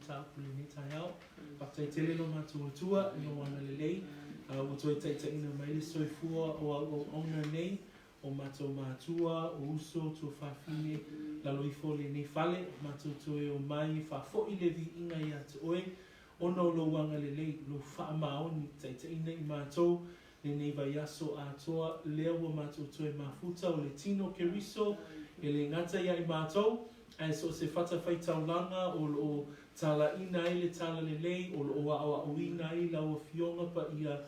mataupu i lenei taeao. Faafetai tele lo matou Atua i lou agalelei, ua toe taitaiina mai le soifua o au auauna nei, o matou matua, o uso, tuafafine, lalo ifo o lenei fale, matou toe omai e faafoi le viiga ia te oe, ona o lou agalelei, lou faamaoni, taitaiina i matou lenei vaiaso atoa, lea ua matou toe mafuta o le tino o Keriso, e le gata ia i matou, ae so o se fatafaitaulaga o lo o talaina ai le talalelei, o lo o aoaoina ai lau Afioga Paia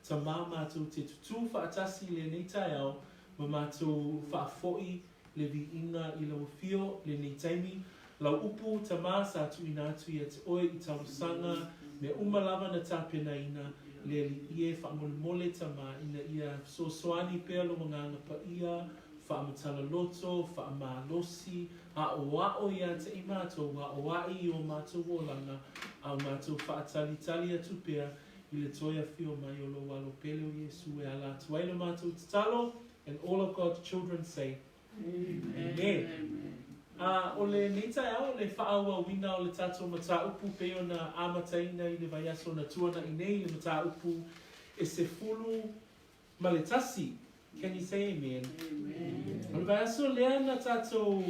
Tama matou te tutū faatasi i lenei taeao ma matou faafoi le viiga i lau afio lenei taimi, lau upu Tama sa tuuina atu ia te oe i talosaga mea uma lava na tapenaina le Alii e faamolemole Tama ina ia fesoasoani pea lou Agaga Paia faamatala loto, faamalosi, aoao ia te i matou, aoai i o matou olaga, a o matou faatalitali atu pea i le toe afio mai o lou Alo pele o Iesu e ala atu ai le matou tatalo, and all of God's children say, Amen. A o lenei taeao o le faaauauina o le tatou mataupu pei ona amataina i le vaiaso na tuana'i nei, le mataupu e 11. Can you say amen? Amen. O le vaiaso lea na tatou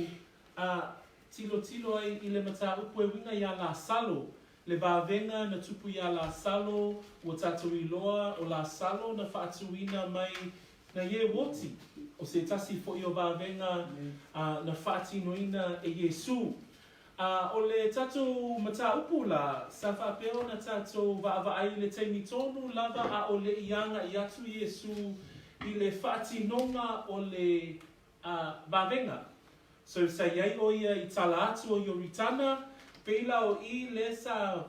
a, tilotilo ai i le mataupu e uiga iā Lasalo, Le vavega na tupu iā Lasalo, ua tatou iloa o Lasalo na faatuina mai na Ieuoti, o se tasi foi o vavega na faatinoina e Iesū. A o le tatou mataupu la, sa faapea ona tatou vaavaai i le taimi tonu lava a o le i agaʻi atu Iesū i le faatinoga o le a vavega. So sa iai o ia i tala atu o Ioritana, pei la o i le sa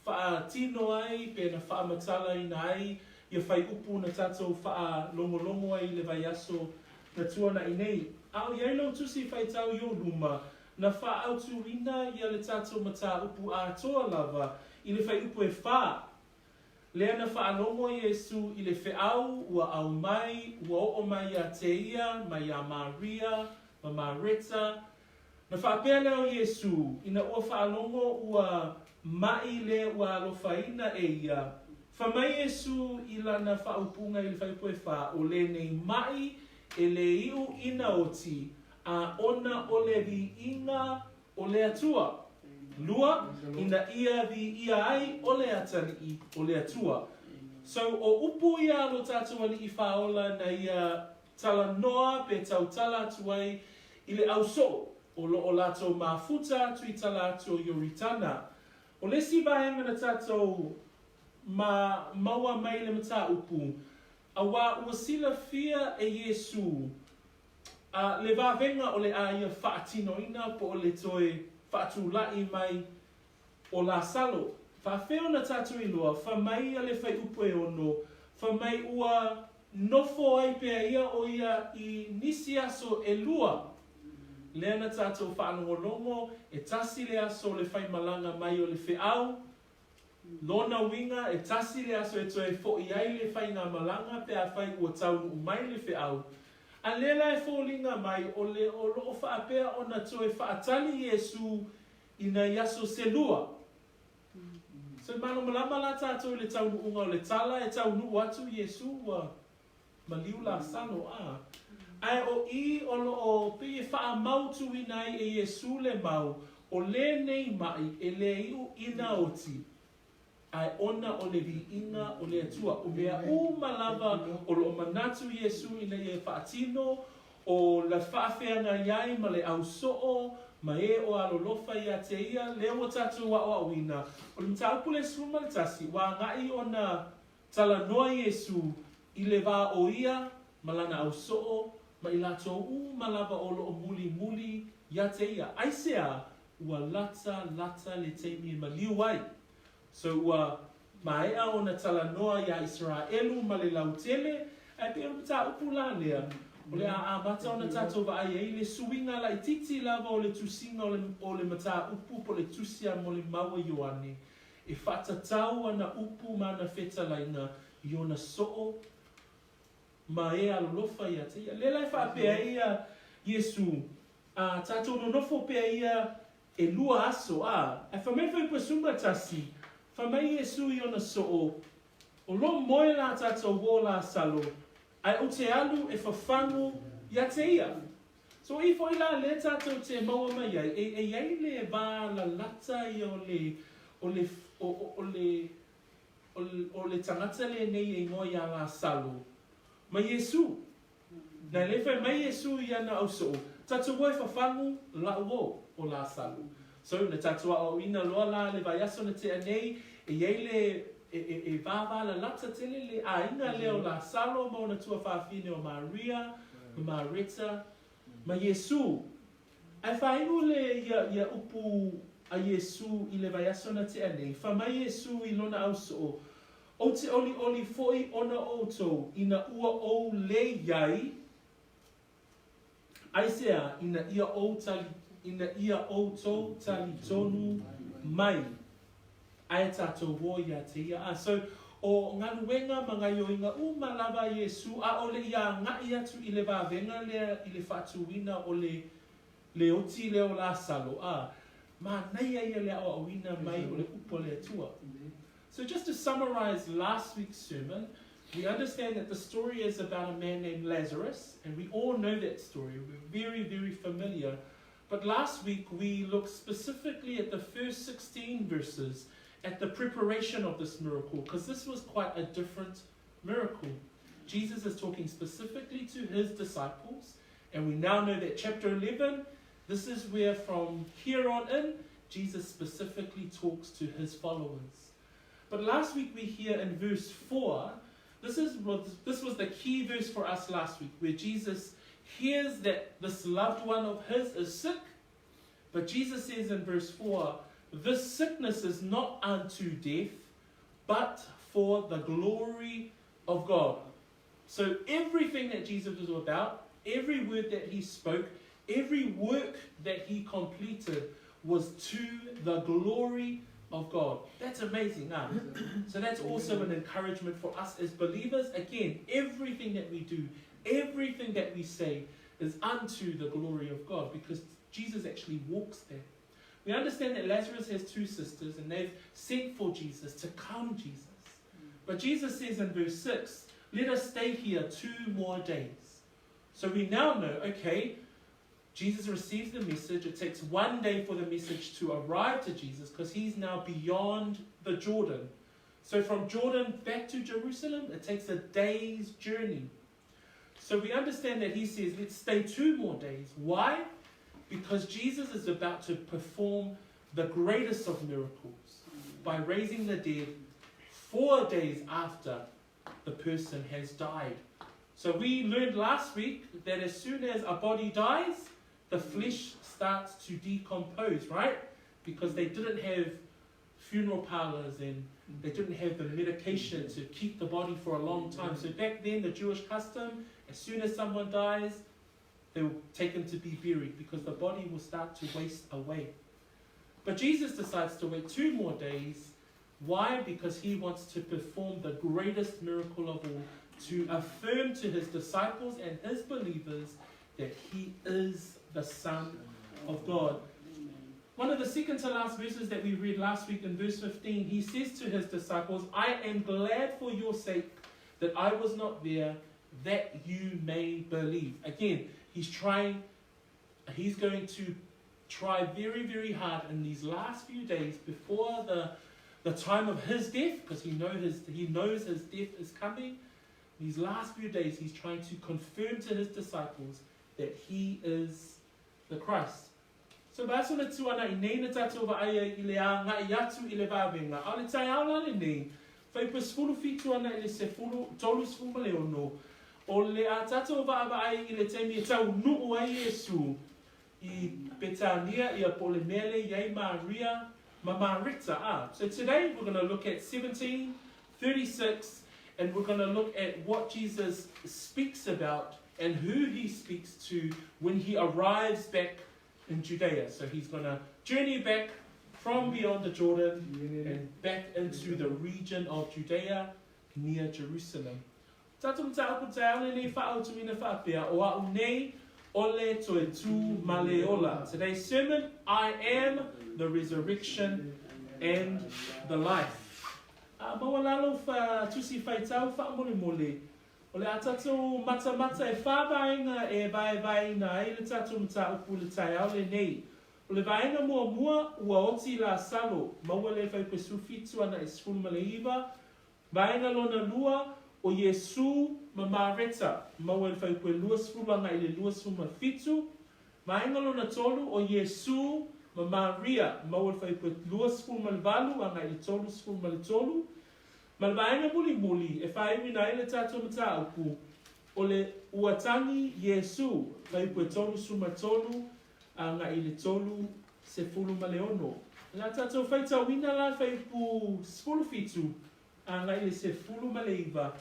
faatino ai pe na faamatalaina ai ia faiupu na tatou faalogologo ai i le vaiaso na tuanaʻi nei. A o iai lou tusi faitau i ou luma, na faaautuina ia le tatou mataupu atoa lava i le faiupu e fa. Lea na faalogo Iesū i le feau ua aumai, ua oo mai iā te ia, mai iā Maria, ma Mareta. Na faapea lea o Iesū, ina ua faalogo ua maʻi le ua alofaina e ia, fai mai Iesū i lana faaupuga i le fuaiupu e fa, O lenei maʻi e le iʻu ina oti, a ona o le viiga o le Atua. Lua, ina ia viia ai o le Atalii o le Atua. So, o upu ia a lo tatou Alii Faaola na ia talanoa pe tautala atu ai i le au soo o lo o latou mafuta atu i tala atu o Ioritana. O le isi vaega na tatou ma maua mai le mataupu, auā ua silafia e Iesū A le vavega o le a ia faatinoina po o le toe faatulaʻi mai o Lasalo. Faafefea ona tatou iloa, fa mai ia le faiupu e ono, fa mai ua nofo ai pea ia o ia i nisi aso elua. Lea na tatou faalogologo, e tasi le aso o le faimalaga mai o le feau, Lona uiga, e tasi le aso e toe foʻi ai le faigamalaga pe afai ua taunuu mai le feau. A lea la e foliga mai o le o loo faapea ona toe faatali Iesū i nai aso se lua. So e malamalama la tatou i le taunuuga o le tala e taunuu atu Iesū ua maliu Lasalo, a. Ae o i o lo o pei e faamautuina ai e Iesū le mau, o lenei maʻi e le iʻu ina oti, ae ona o le viiga o le Atua. O mea uma lava o lo o manatu Iesū ina ia faatino, o le faafeagai ai ma le au soo ma e o alolofa iā te ia, lea ua tatou aoaoina, o le mataupu le 11, ua agaʻi ona Talanoa Iesū i le va o ia ma lana au soo ma i latou uma lava o loo mulimuli iā te ia. Aisea ua lata lata le taimi e maliu ai? So ua maea ona talanoa iā Isaraelu ma le lautele, ae pei o le mataupu la lea, o le a amata ona tatou vaai ai i le suiga laitiiti lava o le tusiga o le o le mataupu po o le tusi a molimau a Ioane E faatatau ana upu ma ana fetalaiga i ona soo ma e alolofa ia te ia. Lea la e faapea ai ia Iesu, A tatou nonofo pea ia ʻelua aso, a, ae fai mai le fuaiupu 11, fai mai Iesu i ona soo, O lo o moe la tatou uo Lasalo, ae ou te alu e fafagu ia te ia. So i foi la lea tatou te maua mai ai, e, e i ai le va lalata ia o le, o le, o, o, o le, o, o le tagata lenei e igoa ia Lasalo, ma Iesu. Na lea fai mai Iesu i ana ausoo, Tatou o e fafagu la'u uo, o Lasalo. So, na tatou aoaoina loa la le vaiaso na tea nei, e i ai le, e, e, e vāvālalata tele le aiga lea o Lasalo ma ona tuafafine o Maria ma Mareta ma Iesu. Ae faaiu le ia, ia upu a Iesu i le vaiaso na tea nei, fai mai Iesu i lona ausoo, Ou te ʻoliʻoli foi ona o ʻoutou ina ua ou lē iai, aisea ina ia ou tali, ina ia ʻoutou talitonu mai, ae tatou o iā te ia. A so, ʻo galuega ma gaioiga uma lava a Iesū, ʻaʻole i agaʻi atu i le vavega lea i le faatuina o le le oti lea o Lasalo, a manaia ia le aʻoaʻoina mai o le upu a le Atua. So just to summarize last week's sermon, we understand that the story is about a man named Lazarus, and we all know that story. We're very, very familiar. But last week we looked specifically at the first 16 verses, at the preparation of this miracle, because this was quite a different miracle. Jesus is talking specifically to his disciples, and we now know that chapter 11, this is where from here on in, Jesus specifically talks to his followers. But last week we hear in verse 4, this, is, this was the key verse for us last week, where Jesus hears that this loved one of his is sick. But Jesus says in verse 4, This sickness is not unto death, but for the glory of God. So everything that Jesus was about, every word that he spoke, every work that he completed was to the glory of God. That's amazing, huh? So that's also an encouragement for us as believers. Again, everything that we do, everything that we say is unto the glory of God because Jesus actually walks there. We understand that Lazarus has two sisters and they've sent for Jesus to come, Jesus. But Jesus says in verse 6, let us stay here two more days. So we now know, okay, Jesus receives the message. It takes one day for the message to arrive to Jesus because he's now beyond the Jordan. So from Jordan back to Jerusalem, it takes a day's journey. So we understand that he says, let's stay two more days. Why? Because Jesus is about to perform the greatest of miracles by raising the dead four days after the person has died. So we learned last week that as soon as a body dies, the flesh starts to decompose, right? Because they didn't have funeral parlors and they didn't have the medication to keep the body for a long time. So back then, the Jewish custom, as soon as someone dies, they will take them to be buried because the body will start to waste away. But Jesus decides to wait two more days. Why? Because he wants to perform the greatest miracle of all to affirm to his disciples and his believers that he is the Son of God. One of the second to last verses that we read last week in verse 15, he says to his disciples, I am glad for your sake that I was not there, that you may believe. Again, he's trying, he's going to try very, very hard in these last few days before the, the time of his death, because he, know his, he knows his death is coming. These last few days, he's trying to confirm to his disciples that he is the Christ. So vaiaso na tuanai nei na tatou vaai ai i le agaʻi atu i le vavega, a o le taeao la lenei, fuaiupu 17 ana i le sefulu, 36, o le a tatou vaavaai i le taimi e taunuu ai Iesu i Petania ia po o le mea lea i ai Maria ma Mareta a. So today we're going to look at 17, 36 and we're going to look at what Jesus speaks about and who he speaks to when he arrives back in Judea. So he's going to journey back from beyond the Jordan and back into the region of Judea near Jerusalem. Tatou mataupu taeao lenei faaautuina faapea, o a'u nei, O le toe tu ma le ola. Today's sermon, I am the resurrection and the life. A maualalo fa tusi faitau faamolemole, o le a tatou matamata e whā vaega e vaevaeina ai le tatou mataupu i le taeao lenei. O le vaega muamua, ua oti Lasalo, maua le fuaiupu 17 agai i le 19, Vaega lona lua, o Iesū ma Mareta, maua i le fuaiupu e 20 agai i le 27. Vaega lona tolu, o Iesū ma Maria, maua i le fuaiupu e 28 agai i le 33. Ma le vaega mulimuli e faaiuina ai le tatou mataupu, o le Ua tagi Iesū, fuaiupu e 33 agai i le 36. O le a tatou faitauina la fuaiupu 17 agai i le 19,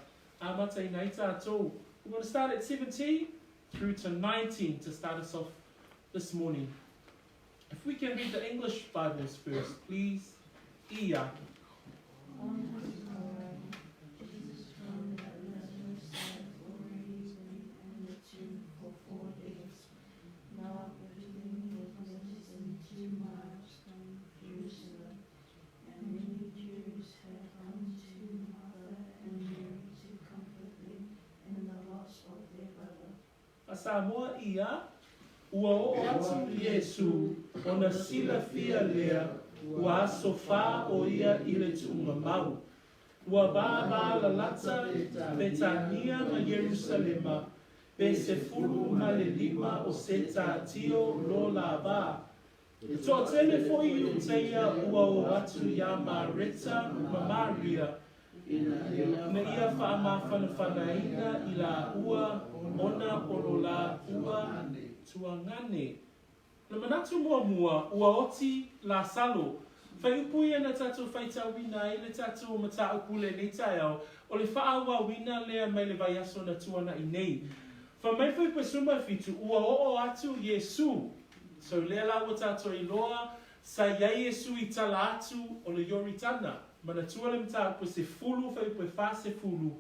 amataina ai tatou. We're going to start at 17 through to 19 to start us off this morning. If we can read the English Bibles first, please. Ia. On his way, Jesus found that Lazarus had already been in the tomb for 4 days. Now Bethany was less than 2 miles from Jerusalem, and many Jews had come to Martha and Mary to comfort them in the loss of their brother. A Samoa ia, ua oo atu Iesu ona silafia lea ua aso fā o ia i le tuuga mau. Ua vavalalata Petania ma Ierusalema, pe 15 o setatio lo la va. E toatele foi Iutaia ua o atu iā Mareta ma Maria, ina ia faamafanafanaina i laua ona o lo laua tuagane. Le manatu muamua, ua oti Lasalo. Fuaiupu ia na tatou faitauina ai le tatou mataupu lenei taeao, o le faaauauina lea mai le vaiaso na tuanai nei. Fai mai fuaiupu e 17, ua oo atu Iesu. So lea la ua tatou iloa, sa i ai Iesu i tala atu o le Ioritana. Manatua le mataupu e 10, fuaiupu e 40,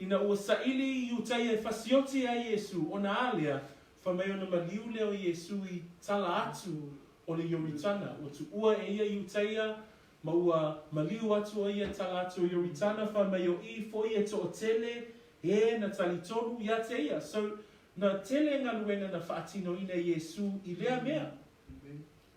ina ua saili i Iutaia e fasioti ai Iesu, ona a lea, fai mai ona maliu lea o Iesu i tala atu o le Ioritana. Ua tuua e ia Iutaia, ma ua maliu atu o ia tala atu o Ioritana, fai mai o i foi e toatele, e na talitonu ia te ia. So, na tele galuega na faatinoina e Iesu i lea mea.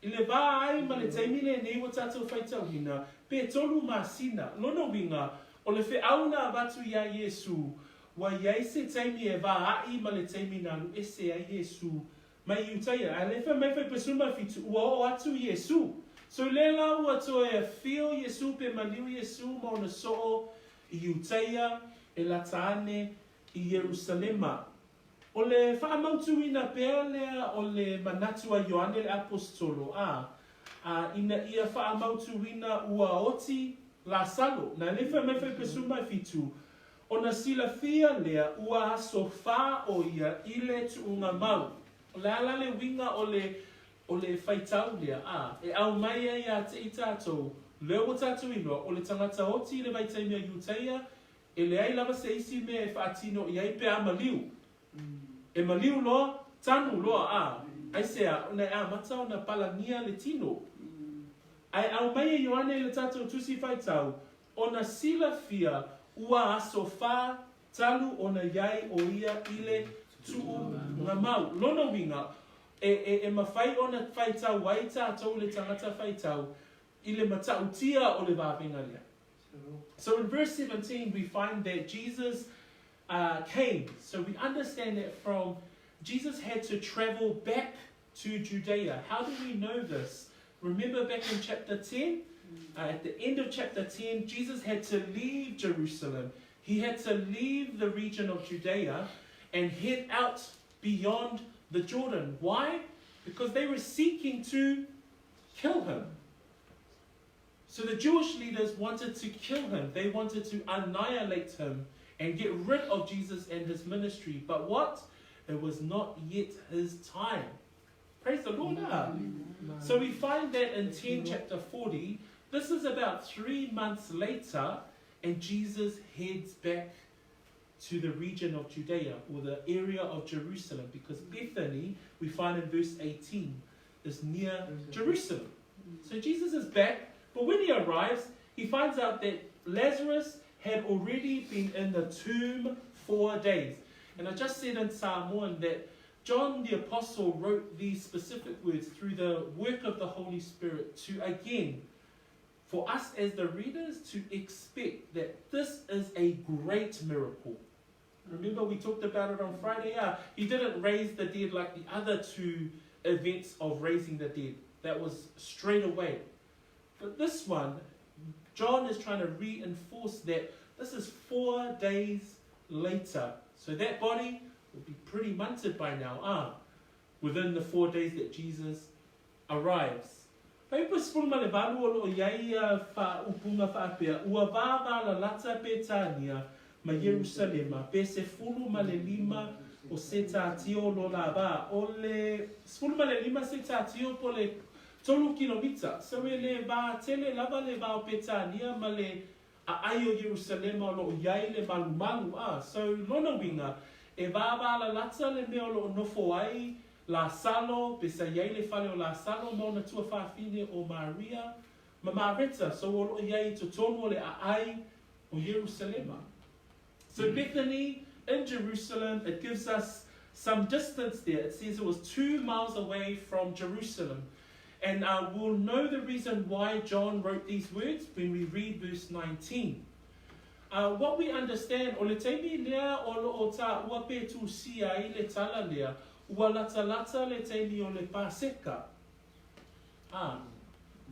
I le vā ai ma le taimi lenei ua tatou faitauina, pe 3 masina, lona uiga, o le feau na avatu iā Iesu, ua i ai se taimi e va a'i ma le taimi na alu ese ai Iesu mai Iutaia. Ae lea fai mai fuaiupu e 17, ua oo atu Iesu. So lea la ua toe afio Iesu pe maliu Iesu ma ona soo i Iutaia e lata ane i Ierusalema. O le faamautuina pea lea o le manatu a Ioane le Aposetolo, a, a ina ia faamautuina ua oti Lasalo. Na lea fai mai fuaiupu e 17, ona silafia lea ua aso fā o ia i le tuuga mau. O le a la le uiga o le faitau lea, a, e aumai ai ia te i tatou, lea ua tatou iloa, o le tagata oti i le vaitaimi a Iutaia, e leai lava se isi mea e faatino i ai pe a maliu. E maliu loa, tanu loa a, aisea, ona e amata ona palagia le tino. Ae aumai e Ioane i le tatou tusi faitau, ona silafia ua aso fā talu ona i ai o ia i le tuuga mau. Lona uiga, e mafai ona faitau ai tatou le tagata faitau i le matautia o le vavega lea. So in verse 17 we find that Jesus came. So we understand that from Jesus had to travel back to Judea. How do we know this? Remember back in chapter 10? At the end of chapter 10, Jesus had to leave Jerusalem. He had to leave the region of Judea and head out beyond the Jordan. Why? Because they were seeking to kill him. So the Jewish leaders wanted to kill him. They wanted to annihilate him and get rid of Jesus and his ministry. But what? It was not yet his time. Praise the Lord. Ah. So we find that in 10 chapter 40, this is about 3 months later, and Jesus heads back to the region of Judea or the area of Jerusalem because Bethany, we find in verse 18, is near Jerusalem. So Jesus is back, but when he arrives, he finds out that Lazarus had already been in the tomb 4 days. And I just said in Samoan that John the Apostle wrote these specific words through the work of the Holy Spirit to, again, for us as the readers to expect that this is a great miracle. Remember we talked about it on Friday? Yeah, he didn't raise the dead like the other two events of raising the dead. That was straight away. But this one, John is trying to reinforce that this is 4 days later. So that body will be pretty munted by now, within the 4 days that Jesus arrives. Fuaiupu 18 o loo i ai ia faaupuga faapea, Ua vāvālalata Petania ma Ierusalema, pe 15 o setatio lo la va. O le 15 setatio po le tolu kilomita. So e le vā tele lava le va o Petania ma le aai o Ierusalema o loo i ai le malumalu. So lona uiga, e vāvālalata le mea o loo nofo ai Lasalo, pe sa i ai le fale o Lasalo ma ona tuafafine o Maria ma Mareta, so o loo i ai i totonu o le aai o Ierusalema. So Bethany in Jerusalem, it gives us some distance there. It says it was 2 miles away from Jerusalem. And we'll know the reason why John wrote these words when we read verse 19. What we understand, o le taimi lea o loo taua pe tusia ai le tala lea, ua latalata le taimi o le Paseka.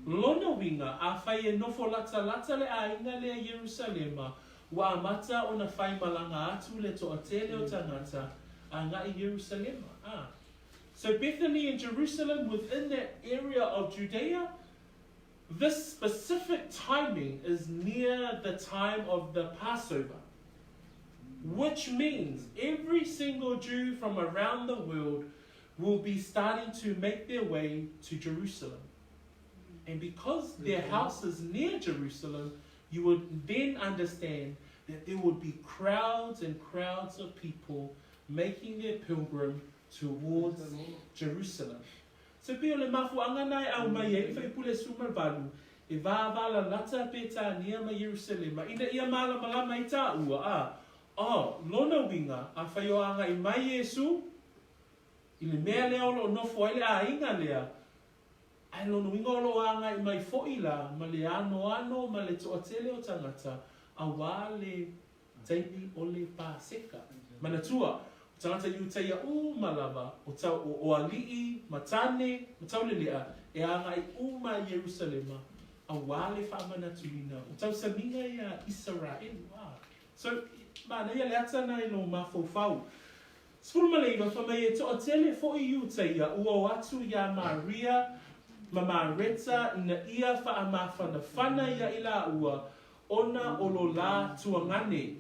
Lona uiga, afai e nofo latalata le aiga lea i Ierusalema, ua amata ona faimalaga atu le toatele o tagata aga'i i Ierusalema. So Bethany and Jerusalem, within that area of Judea, this specific timing is near the time of the Passover, which means every single Jew from around the world will be starting to make their way to Jerusalem. And because their house is near Jerusalem, you would then understand that there would be crowds and crowds of people making their pilgrim towards Jerusalem. So pei o le mafuaaga lena e aumai ai le Faipule 18, e vāvālalata Petania ma Ierusalema, ina ia malamalama ai tāua, a, oh, lona uiga, afai o aga'i mai Iesu i le mea lea o loo nofo ai le aiga lea, ae lona uiga o loo aga'i mai fo'i la ma le anoano ma le toatele o tagata, auā le taimi o le Paseka. Manatua, o tagata Iutaia uma lava, o tau, o, o alii, ma tane, ma taulelea, e aga'i uma i Ierusalema, auā le faamanatuina o tausamiga iā Isaraelu. So, manaia le ata lena i lou mafaufau. 19, fai mai e toatele fo'i Iutaia ua o atu iā Maria ma Mareta ina ia faamafanafana iā i laua ona o lo la tuagane.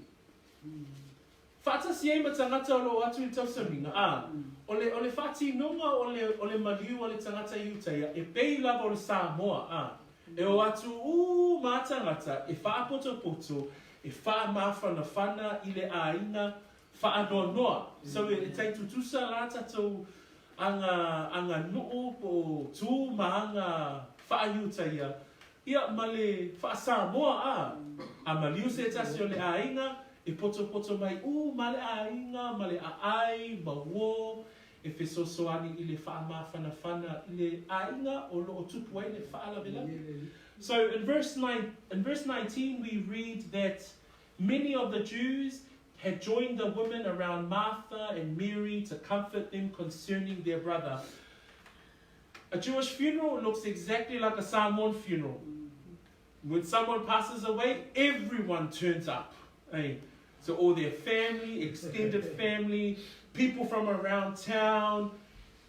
Faatasi ai ma tagata o loo atu i le tausamiga, a o le, o le faatinoga o le, o le maliu a le tagata Iutaia e pei lava o le Samoa, a e o atu uma a tagata e faapotopoto, e faamafanafana i le aiga faanoanoa. So e tai tutusa la tatou aga, aganuu po o tu ma aga faa-Iutaia, ia ma le faa-Samoa, a, a maliu se tasi o le aiga, e potopoto mai uma le aiga ma le aai ma uō e fesoasoani i le faamafanafana i le aiga o loo tupu ai le faalavelave. So in verse 9, in verse 19 we read that many of the Jews had joined the women around Martha and Mary to comfort them concerning their brother. A Jewish funeral looks exactly like a Samoan funeral. When someone passes away, everyone turns up. Eh? So all their family, extended family, people from around town,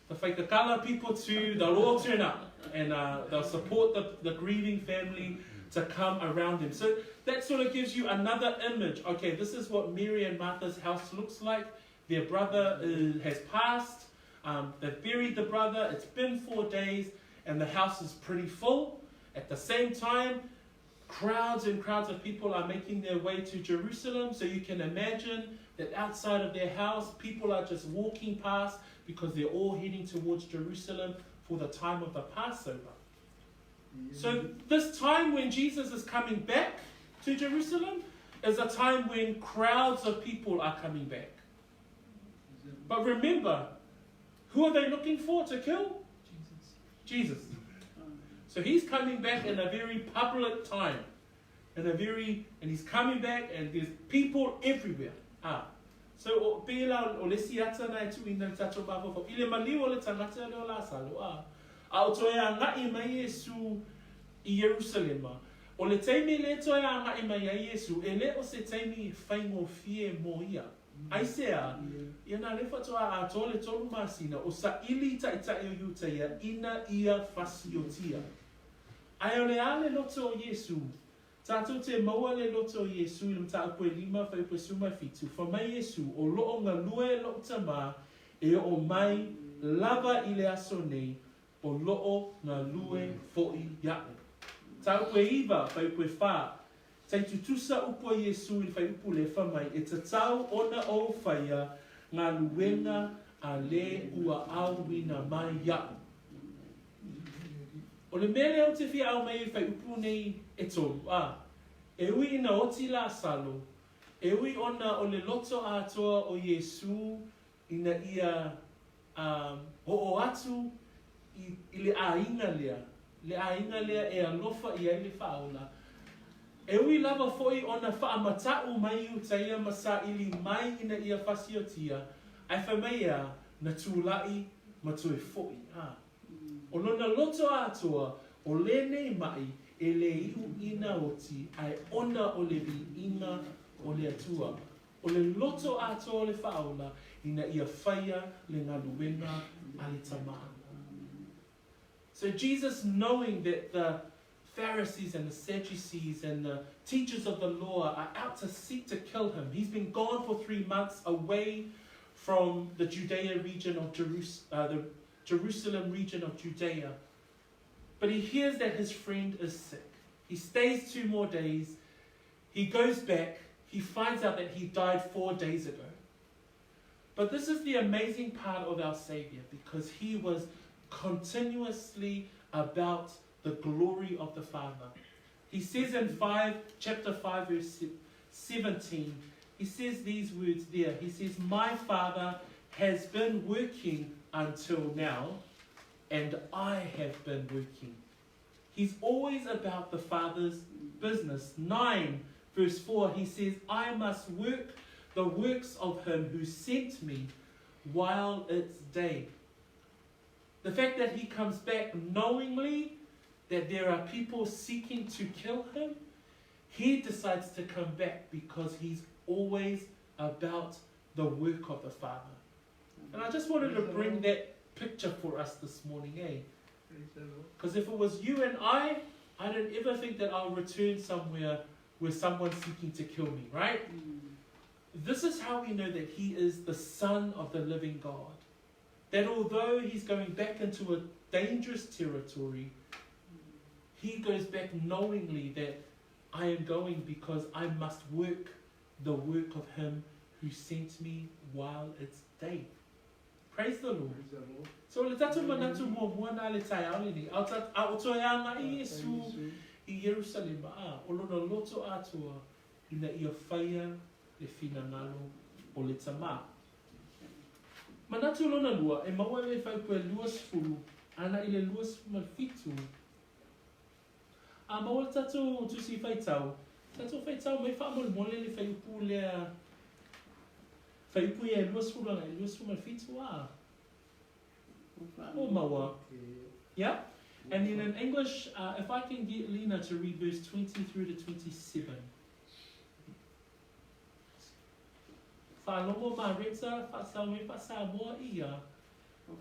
the Faikakala people too, they'll all turn up and they'll support the grieving family to come around them. So that sort of gives you another image. Okay, this is what Mary and Martha's house looks like. Their brother has passed. They've buried the brother. It's been 4 days and the house is pretty full. At the same time, crowds and crowds of people are making their way to Jerusalem. So you can imagine That outside of their house, people are just walking past because they're all heading towards Jerusalem for the time of the Passover. So, this time when Jesus is coming back to Jerusalem is a time when crowds of people are coming back. But remember, who are they looking for to kill? Jesus. Jesus. So he's coming back in a very public time. In a very, and he's coming back and there's people everywhere. Ah. So, o, pela o le si ata na e tu ina tato babo I le maliu o le tangata le o Lasalo. Ah. A o toe agaʻi mai Iesu i Ierusalema. O le taimi lea e toe agaʻi mai ai Iesu, e le o se taimi faigofie mo ia. Aisea? Ia na lea faatoa atoa le tolu masina o saili i taitai o Iutaia ina ia fasiotia. Ae o le a le loto o Iesu? Tatou te maua le loto o Iesu i le mataupu e lima, fuaiupu e 17, Fai mai Iesu, O loo galue loʻu Tamā e oo mai lava i le aso nei, o loo galue foʻi iaʻu. Mataupu e iva, fuaiupu e fa, Tai tutusa upu a Iesu i le fuaiupu lea, fai mai, E tatau ona ou faia galuega a le ua auina mai iaʻu. O le mea lea ou te fia aumai ai fuaiupu nei e tolu, a, e ui ina oti Lasalo, e ui ona o le loto atoa o Iesū ina ia, a, oo atu i, i le aiga lea, le aiga lea e alofa i ai le Faaola, e ui lava foi ona faamataʻu mai Iutaia ma saili mai ina ia fasiotia, ae fai mai e a, na tulaʻi ma toe foʻi, a. O lona loto atoa, o lenei maʻi e le iʻu ina oti ae ona o le viiga o le Atua. O le loto atoa o le Faaola ina ia faia le galuega a le Tamā. So Jesus knowing that the Pharisees and the Sadducees and the teachers of the law are out to seek to kill him. He's been gone for three months away from the Judea region of Jerus- the Jerusalem region of Judea. But he hears that his friend is sick. He stays two more days. He goes back. He finds out that he died four days ago. But this is the amazing part of our Savior because he was continuously about the glory of the Father. He says in 5, chapter 5, verse 17, he says these words there. He says, My Father has been working until now, and I have been working. He's always about the Father's business. 9, verse 4, he says, I must work the works of him who sent me while it's day. The fact that he comes back knowingly that there are people seeking to kill him, he decides to come back because he's always about the work of the Father. And I just wanted to bring that picture for us this morning, eh? Because if it was you and I, I don't ever think that I'll return somewhere where someone's seeking to kill me, right? This is how we know that he is the Son of the living God. That although he's going back into a dangerous territory, he goes back knowingly that I am going because I must work the work of him who sent me while it's day. Praise the Lord. Praise the Lord. So le tatou manatu muamua na le taeao lenei, a o ta, a o toe agaʻi Iesu i Ierusalema, a, o lona loto atoa ina ia faia le finagalo o le Tamā. Manatu lona lua, e maua le fuaiupu e 20 ana i le 27, a maua le tatou tusi faitau, tatou faitau mai faamolemole le fuaiupu lea, fuaiupu ia e 20 ana i le 27, a. O maua. Yeah? And then in English, if I can get Lena to read verse 20 through to 27. Faalogo Mareta, faasau e faa-Samoa ia.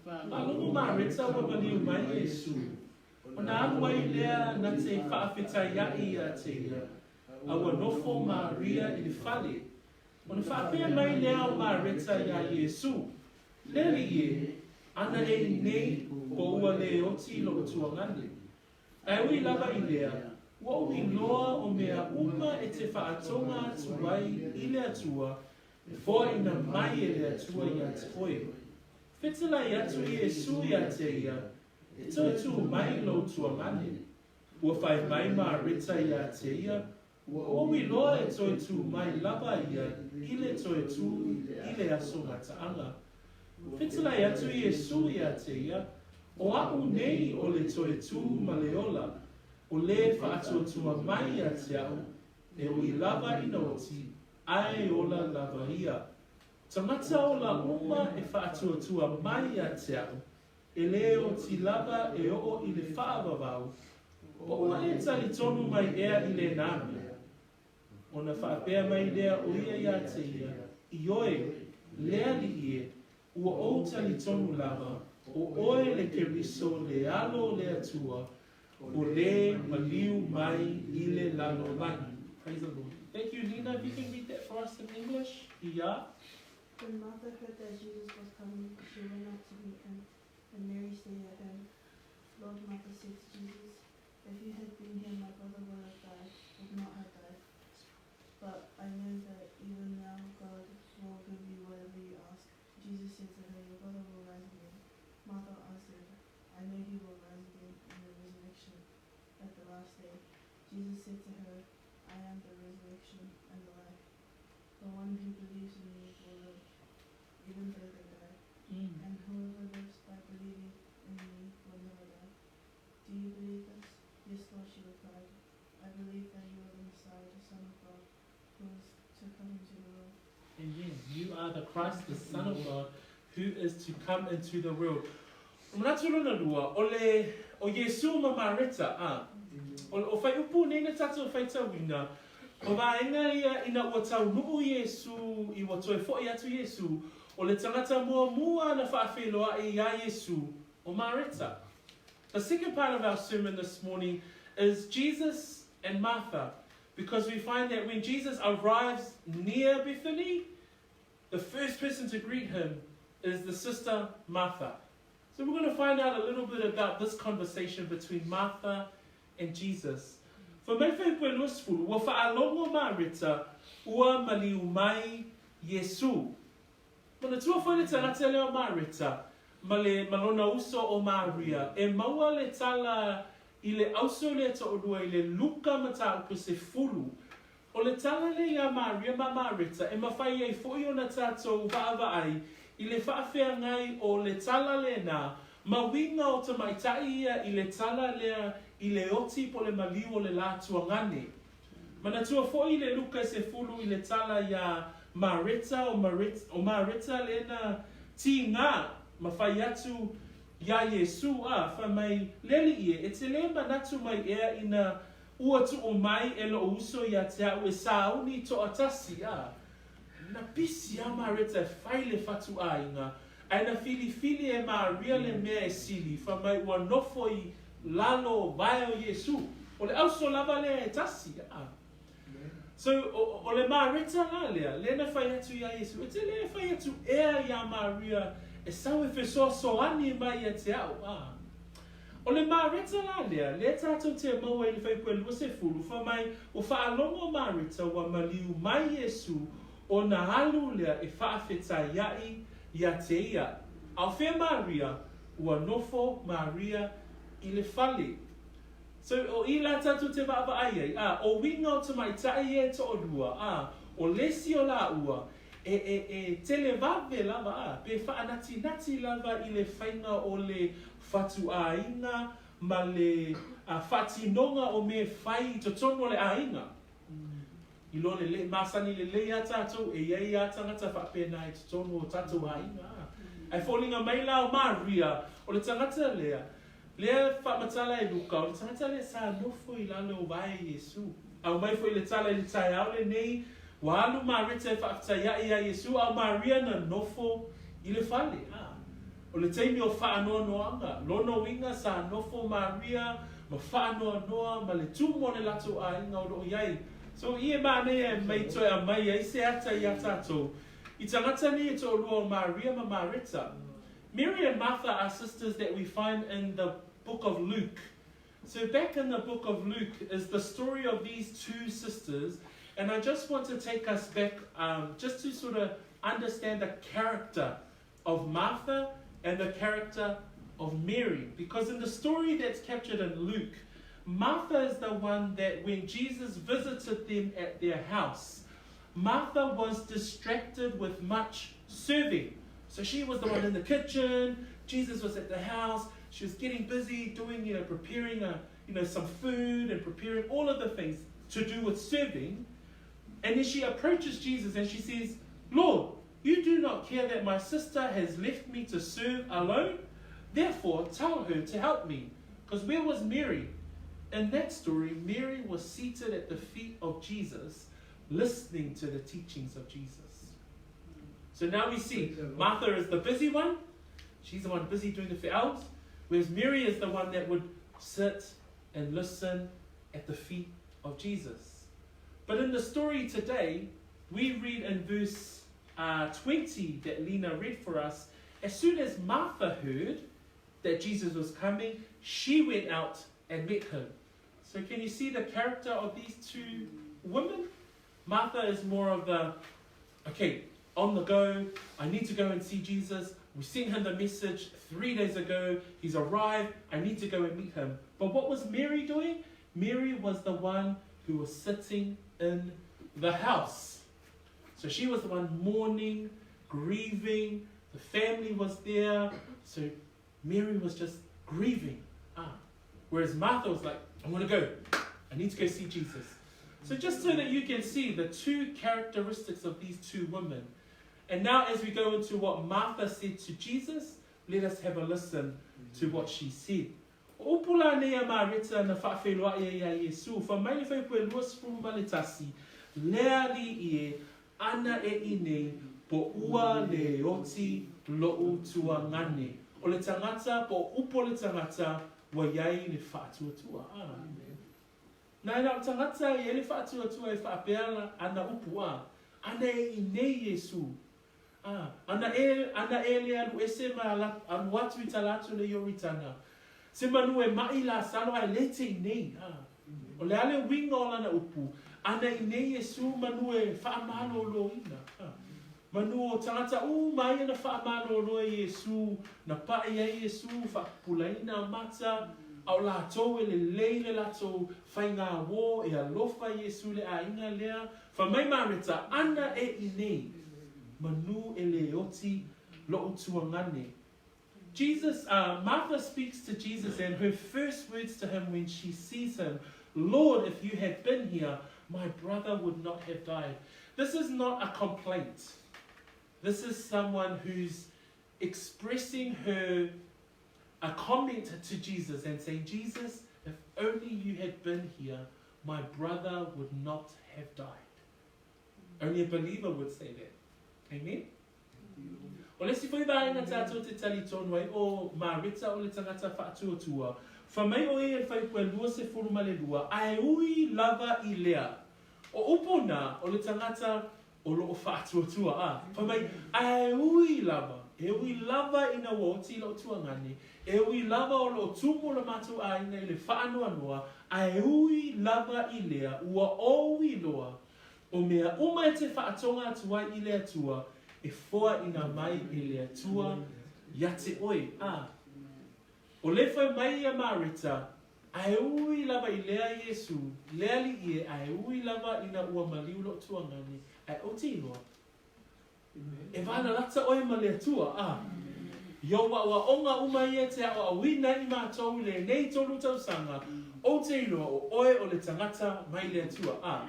Faalogo Mareta ua maliu mai Iesu. Ona alu ai lea na te faafetaiaʻi ia te ia, a ua nofo Maria i le fale. Ona faapea mai lea o Mareta iā Iesu, Le Alii e, ana e i nei po ua le oti loʻu tuagane. Ae ui lava i lea, ua ou iloa o mea uma e te faatoga atu ai i le Atua, E foaina mai e le Atua ia te oe. Fetalai atu Iesu ia te ia, E toe tū mai lou tuagane. Ua fai mai Mareta ia te ia, Ua ou iloa e toe tū mai lava ia i le toe tū i le aso mataaga. Fetalai atu Iesu ia te ia, O aʻu nei o le toe tū ma le ola, o lē faatuatua mai ia te aʻu, e ui lava ina oti, ae ola lava ia. Tagata ola uma e faatuatua mai ia te aʻu, E lē oti lava e oo i le faavavau, po ua e talitonu mai ea i lēnā mea? Ona faapea mai lea o ia iā te ia, Ioe, le Alii e, ua ou talitonu lava, o oe le Keriso le Alo o le Atua, o lē maliu mai i le lalolagi. Praise the Lord. Thank you, Nina. If you can read that for us in English. Ia. When Martha heard that Jesus was coming, she went out to meet him, and Mary stayed at home. Lord, Martha said to Jesus, If you had been here, my brother would have died, would not have died. But I know that even now God will give you whatever you ask. Jesus said to her, Your brother will rise again. Martha answered, I know he will rise again in the resurrection at the last day. Jesus said to her, I am the resurrection and the life. The one who believes in me will live, even though they die. And whoever lives by believing in me will never die. Do you believe this? Yes, Lord, she replied. I believe that you are the Messiah, the Son of God, who is to come into the world. Amen. You are the Christ, the Son of God, who is to come into the world. O manatu lona lua, o le, o Iesu ma Mareta, a. O, o whaiupu nei na tatou whaitauina, o vaenga ia ina ua taunuu Iesu, i ua toe foʻi atu Iesu, o le tagata muamua na faafeiloaʻi iā Iesu, o Mareta. The second part of our sermon this morning is Jesus and Martha, because we find that when Jesus arrives near Bethany, the first person to greet him is the sister Martha. So we're going to find out a little bit about this conversation between Martha and Jesus. Fai mai Fuaiupu e 20, ua faalogo Mareta, ua maliu mai Iesu. Manatua foi le tagata lea o Mareta, ma le ma lona uso o Maria, e maua le tala i le auso lea toʻolua i le Luka mataupu 10. O le tala lea iā Maria ma Mareta e mafai ai foi ona tatou vaavaai i le faafeagai o le tala lena ma uiga o tamaitai ia i le tala lea i le oti po le maliu o le la tuagane. Manatua foi i le Luka 10 i le tala iā Mareta o o Mareta lena tīgā ma fai atu iā Iesū, a, fai mai, Le Alii e, e te lē manatu mai ea ina Ua tuu mai e loʻu uso iā te aʻu e sauni toʻatasi, a na pisi a Mareta e fai le fatuʻāiga, ae na filifili e Maria le mea e sili, fai mai ua nofo i lalo o vae o Iesu. O le auso lava lea e tasi, a. So, o, o le Mareta la lea, lea na fai atu iā Iesu, e te lē fai atu ea iā Maria e sau e fesoasoani mai ia te aʻu, a. O le Mareta la lea, lea tatou te maua i le fuaiupu e 20, fai mai, ua faalogo Mareta ua maliu mai Iesu ona alu lea e faafetaiaʻi ia te ia. A o fea Maria? Ua nofo Maria i le fale. So, o i la tatou te vaavaai ai, a, o uiga o tamaitai ia e toʻalua, a, o lesi o laua, e, e, e televave lava, a, pe faanatinati lava i le faiga o le fatuaiga ma le faatinoga o mea e fai i totonu o le aiga. Iloa lelei, masani lelei a tatou e i ai a tagata faapena i totonu o tatou aiga. A. Ae foliga mai la o Maria, o le tagata lea, lea faamatala e Luka, o le tagata lea sa nofo i lalo o vae Iesu. Aumai foi le tala i le taeao lenei, ua alu Mareta e faafetaiaʻi iā Iesu, a o Maria na nofo i le fale. A. O le taimi o faanoanoaga, lona uiga sa nofo Maria ma faanoanoa ma le tumu o le latou aiga o lo o i ai. So i e manaia e mai toe aumai ai se ata iā tatou i tagata nei e toʻalua o Maria ma Mareta. Mary and Martha are sisters that we find in the book of Luke. So back in the book of Luke is the story of these two sisters. And I just want to take us back um, just to sort of understand the character of Martha and the character of Mary. Because in the story that's captured in Luke, Martha is the one that when Jesus visited them at their house, Martha was distracted with much serving. So she was the one in the kitchen, Jesus was at the house, she was getting busy doing, you know, preparing a, you know, some food and preparing all of the things to do with serving. And then she approaches Jesus and she says, Lord, you do not care that my sister has left me to serve alone? Therefore, tell her to help me. Because where was Mary? In that story, Mary was seated at the feet of Jesus, listening to the teachings of Jesus. So now we see Martha is the busy one. She's the one busy doing the fowls. Whereas Mary is the one that would sit and listen at the feet of Jesus. But in the story today, we read in verse uh, 20 that Lena read for us, as soon as Martha heard that Jesus was coming, she went out and met him. So can you see the character of these two women? Martha is more of the, okay, on the go, I need to go and see Jesus. We sent him the message three days ago. He's arrived. I need to go and meet him. But what was Mary doing? Mary was the one who was sitting in the house. So she was the one mourning, grieving. The family was there. So Mary was just grieving. Ah. Whereas Martha was like, I want to go. I need to go see Jesus. So just so that you can see the two characteristics of these two women. And now as we go into what Martha said to Jesus, let us have a listen to what she said. O upu la nei a Mareta na whaawheloa ia ia Iesu, wha mai le whaipu e lua ma le tasi, lea li ie, ana e i nei, po ua le oti lou tuagane. O le tagata, po o upu o le tagata, ua i ai le faatuatua. A. Na e na o tagata e i ai le faatuatua e faapea la ana upu, a. Ana e i nei Iesu. A. Ana e, ana e le alu ese ma ala, alu atu i tala atu le Ioritana. Se manu e maʻi Lasalo ae le te i nei. A. O le a le uiga o lana upu, ana i nei Iesu manu e faamaloloina. A. Manu o tagata uma ia na faamalolo e Iesu, na paʻi ai Iesu, faapupulaina mata, a o latou e lelei le latou faigāō e alofa Iesu i le aiga lea, fai mai Mareta, ana e i nei, manu e le oti loʻu tuagane. Jesus, uh, Martha speaks to Jesus, and her first words to him when she sees him, Lord, if you had been here, my brother would not have died. This is not a complaint. This is someone who's expressing her a comment to Jesus and saying, Jesus, if only you had been here, my brother would not have died. Only a believer would say that. Amen? O le isi foi vaega tatou te talitonu ai, o Mareta o le tagata faatuatua, fa mai o ia i le faipua 22, ae ui lava i lea. O upu na, o le tagata o loo faatuatua, a, fai mai, ae ui lava, e ui lava ina ua oti i lou tuagane, e ui lava o loo tumu lo matou aiga i le faanoanoa, ae ui lava i lea, ua ou iloa, O mea uma e te faatoga atu ai i le Atua, e foaina mai e le Atua ia te oe. A, o le fai mai ia Mareta, Ae ui lava i lea Iesu, le Alii e, ae ui lava ina ua maliu lou tuagane, ae ou te iloa, e valalata oe ma le Atua, a, i ou aoaoga uma ia e te aoaoina ai i matou i lenei tolu tausaga, ou te iloa o oe o le tagata mai le Atua. A,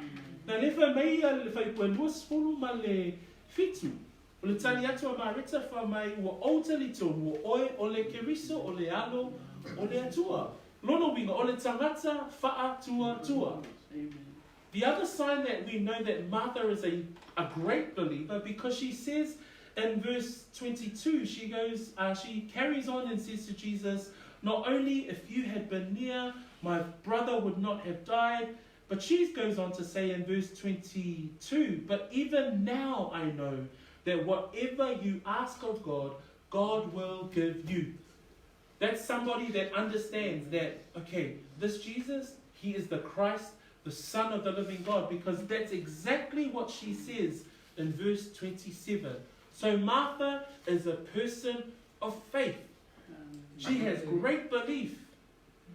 na le fai mai ia le faipua 27, o le tali atu a Mareta fa mai ua ou talitonu o oe o le Keriso o le Alo o le Atua. Lona uiga, o le tagata faatuatua. The other sign that we know that Martha is a, a great believer because she says in verse 22, she goes, uh, she carries on and says to Jesus, Not only if you had been near, my brother would not have died, but she goes on to say in verse 22, But even now I know that whatever you ask of God, God will give you. That's somebody that understands that, okay, this Jesus, he is the Christ, the Son of the living God, because that's exactly what she says in verse 27. So Martha is a person of faith. She has great belief.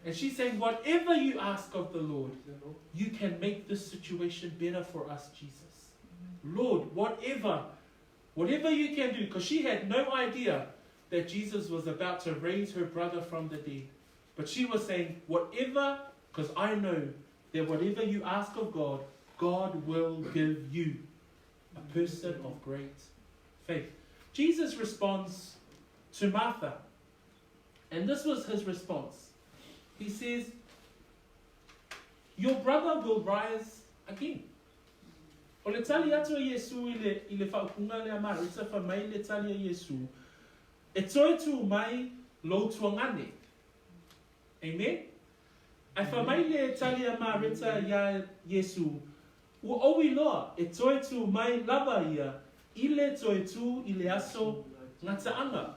And she's saying, Whatever you ask of the Lord, you can make this situation better for us, Jesus. Lord, whatever, whatever you can do. Because she had no idea that Jesus was about to raise her brother from the dead. But she was saying, Whatever, because I know that whatever you ask of God, God will give you. A person of great faith. Jesus responds to Martha. And this was his response. He says, Your brother will rise again. O le tali atu a Iesu i le, i le faaupuga lea Mareta fai mai le tali a Iesu, E toe tū mai lou tuagane. Amen? Ae fai mai le tali a Mareta iā Iesu, Ua ou iloa, e toe tū mai lava ia i le toe tū i le aso ngataanga.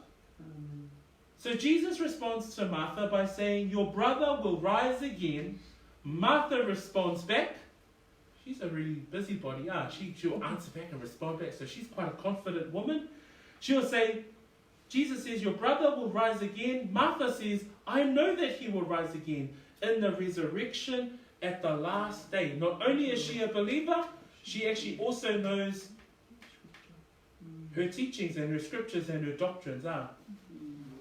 So Jesus responds to Martha by saying, Your brother will rise again. Martha responds back. She's a really busybody. Ah, she, she'll answer back and respond back. So she's quite a confident woman. She'll say, Jesus says, Your brother will rise again. Martha says, I know that he will rise again in the resurrection at the last day. Not only is she a believer, she actually also knows her teachings and her scriptures and her doctrines. Ah.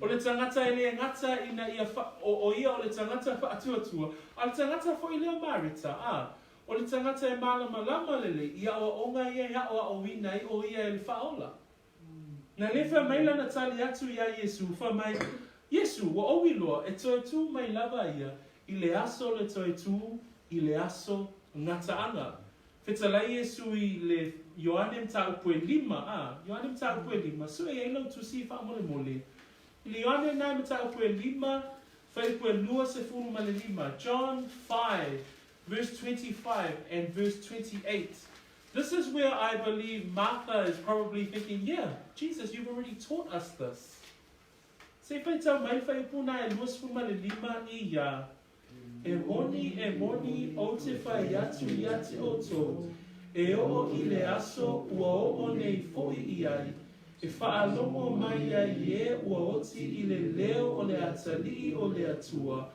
O le tangata e le ngata ina ia wha, o, o ia o le tangata whaatuatua, a le tangata fo i leo Marita, ah. O le tangata e mālamalama lele, i aoaoga ia e aoaoina ai o ia e le Faaola. Na le fai mai lana tali atu iā Iesu, fai mai, Iesu, ua ou iloa, e toe tū mai lava ia i le aso le toe tū i le aso gataaga. Fetalai Iesu i le Ioane mataupu e lima, a, Ioane mataupu e lima, sue ai lau tusi faamolemole. I le Ioane na mataupu e lima, fuaiupu e 25, John 5, verse 25 and verse 28. This is where I believe Martha is probably thinking, yeah, Jesus, you've already taught us this. Se faitau mai fuaiupu na e 25 i ia. E moni, e moni, ou te fai atu ia te outou, e oo i le aso ua oo nei foʻi i ai, e faalogo mai ai e ua oti i le leo o le atalii o le Atua,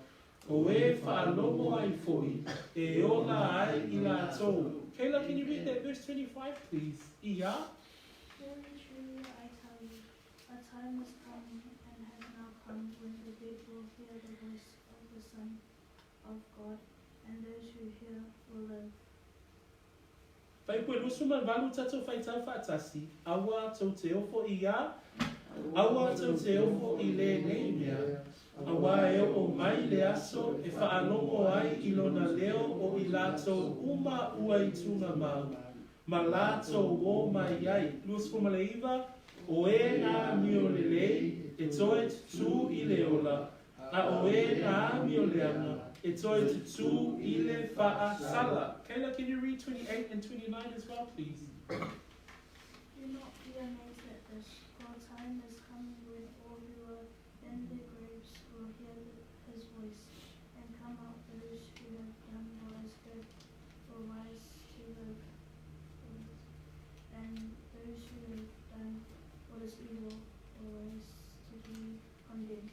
o e faalogo ai foʻi, e ola ai i latou. Kayla, can you read that verse 25, please? Ia. Very truly I tell you, a time is coming and has now come when the dead will hear the voice of the Son of God, and those who hear will live. Fuaiupu e 28 tatou faitau faatasi, aua tou te ofo i a, aua tou te ofo i lenei mea, auā e oo mai le aso e faalogo ai i lona leo o i latou uma ua i tugamau, ma latou o mai ai. 29, O e na amio lelei e toe tutū i le ola, a o e na amio leaga e toe tutū i le faasala. Kayla, can you read 28 and 29 as well, please? Do not be amazed at this, for a time is coming when all who are in their graves will hear the, his voice, and come out those who have done what is good will rise to live, and those who have done what is evil will rise to be condemned.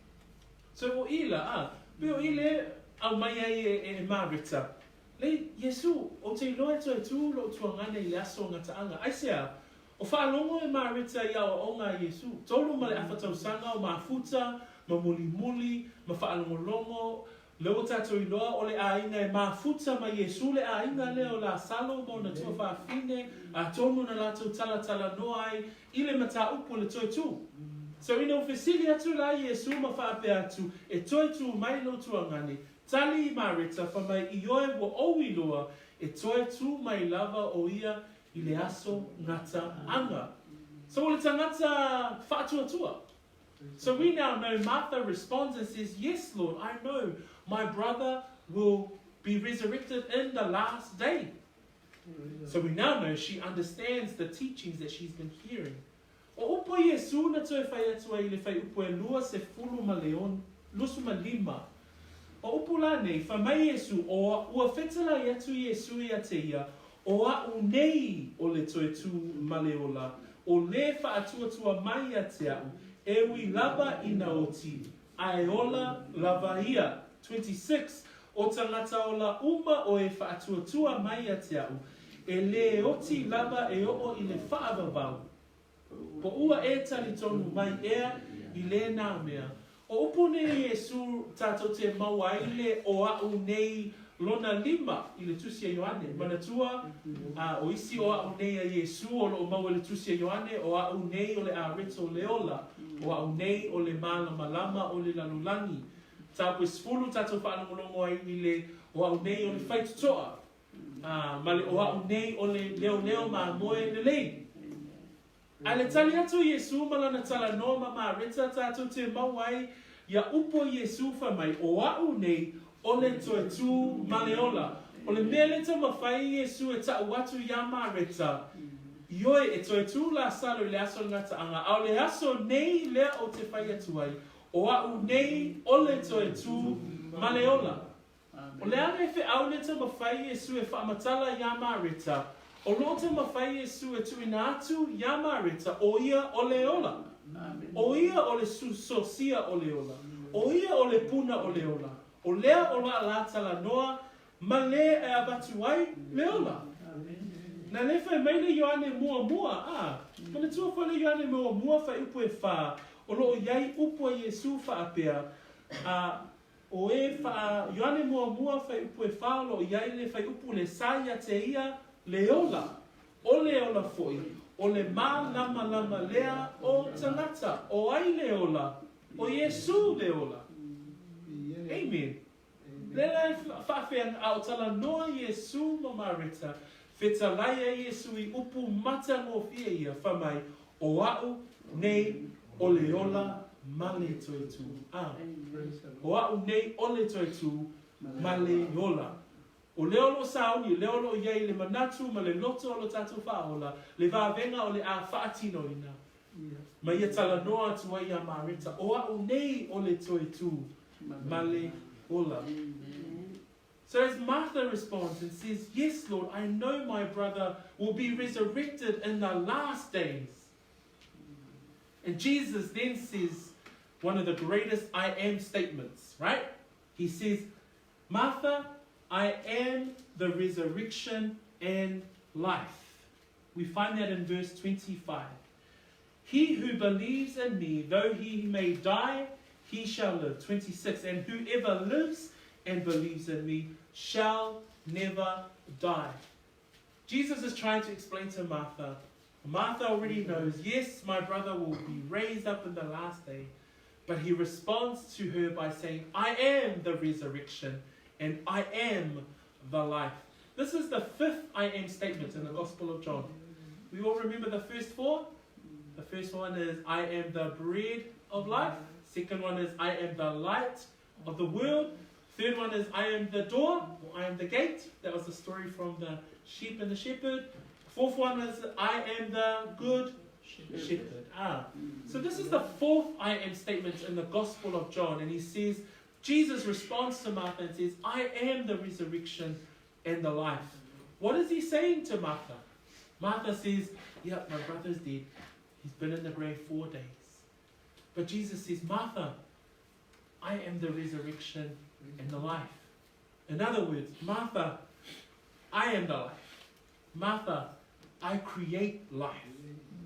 So o ila, a, pe o ile au mai ai e, e, e Mareta. Lei, Iesu, ou te iloa e toe tū lou tuagane i le aso o gataaga. Aisea, o faalogo e Mareta i aoaoga a Iesu, tolu ma le afa tausaga o mafuta, ma mulimuli, ma faalogologo, lea ua tatou iloa o le aiga e mafuta ma Iesu le aiga lea o Lasalo ma ona tuafafine, atonu na latou talatalanoa ai i le mataupu o le toe tū. So ina ua fesili atu la Iesu ma faapea atu, E toe tū mai lou tuagane, tali i Mareta, fai mai, Ioe ua ou iloa, e toe tū mai lava o ia i le aso gata anga. So o le tagata faatuatua. So we now know Martha responds and says, Yes, Lord, I know my brother will be resurrected in the last day. So we now know she understands the teachings that she's been hearing. O upu a Iesu na toe fai atu ai i le fuaiupu e 25. O upu la nei, fai mai Iesu, o, ua fetalai atu Iesu ia te ia, O a'u nei o le toe tū ma le ola, o lē faatuatua mai ia te a'u, e ui lava ina oti, ae ola lava ia. 26, O tagata ola uma o e faatuatua mai ia te a'u, e lē oti lava e oo i le faavavau. Po ua e talitonu mai ea i lēnā mea? O upu nei Iesū tātou te maua ai le o a'u nei lona lima i le Tusi a Ioane. Manatua, a, o isi o a'u nei a Iesū o loo maua i le Tusi a Ioane, o a'u nei o le areto o le ola, o a'u nei o le mālamalama o le lalolagi. Mataupu e sefulu tātou faalogologo ai i le o a'u nei o le faitotoa, a, ma le o a'u nei o le leoleo mamoe lelei. Ae le tali atu o Iesū ma lana talanoa ma Mareta tātou te maua ai ia upu o Iesū fai mai, O a'u nei, o le toe tū ma le ola. O le mea le taumafai Iesū e ta'u atu iā Mareta, Ioe, e toe tū Lasalo i le aso o le gata'aga, a o le aso nei lea ou te fai atu ai, o a'u nei o le toe tū ma le ola. O le a le feau le taumafai Iesu e faamatala iā Mareta, o loo taumafai Iesu e tuuina atu iā Mareta o ia o le ola. O ia o le sosia o le ola. O ia o le puna o le ola. O lea o la la talanoa ma le e avatu ai le ola. Na le fai mai le Ioane muamua, a, manatua foi le Ioane muamua fuaiupu e fa, o loo iai upu a Iesu faapea, a, O e wha, Ioane muamua fuaiupu e fa o loo iai le fuaiupu le sa ia te ia le ola, o le ola foi, o le mālamalama lea o tagata. O ai le ola? O Iesū le ola. Amen. Lea la e faafeaga, a o talanoa Iesū ma Mareta, fetalai ai Iesū i upu matagofie ia, fai mai, O a'u nei o le ola ma le toe tū. A. O a'u nei o le toe tū ma le ola. O lea o loo sauni, lea o loo iai le manatu ma le loto o lo tatou faaola, le vavega o le a faatinoina. Ma ia talanoa atu ai iā Mareta, o a'u nei o le toe tū ma le ola. So as Martha responds and says, Yes, Lord, I know my brother will be resurrected in the last days. And Jesus then says one of the greatest I am statements, right? He says, Martha, I am the resurrection and life. We find that in verse 25. He who believes in me, though he may die, he shall live. 26. And whoever lives and believes in me shall never die. Jesus is trying to explain to Martha. Martha already knows, yes, my brother will be raised up in the last day. But he responds to her by saying, I am the resurrection and I am the life. This is the fifth I am statement in the Gospel of John. We all remember the first four? The first one is, I am the bread of life. Second one is, I am the light of the world. Third one is, I am the door, or I am the gate. That was the story from the sheep and the shepherd. Fourth one is, I am the good shepherd. Ah. So this is the fourth I am statement in the Gospel of John. And he says, Jesus responds to Martha and says, I am the resurrection and the life. What is he saying to Martha? Martha says, Yep, my brother's dead. He's been in the grave four days. But Jesus says, Martha, I am the resurrection and the life. In other words, Martha, I am the life. Martha, I create life.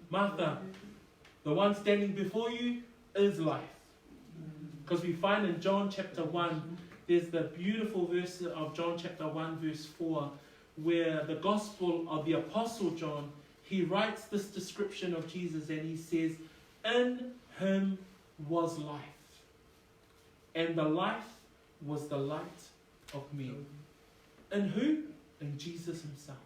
Martha, the one standing before you is life. Because we find in John chapter 1, there's the beautiful verse of John chapter 1, verse 4, where the gospel of the Apostle John, he writes this description of Jesus and he says, In him was life, and the life was the light of men. In who? In Jesus himself.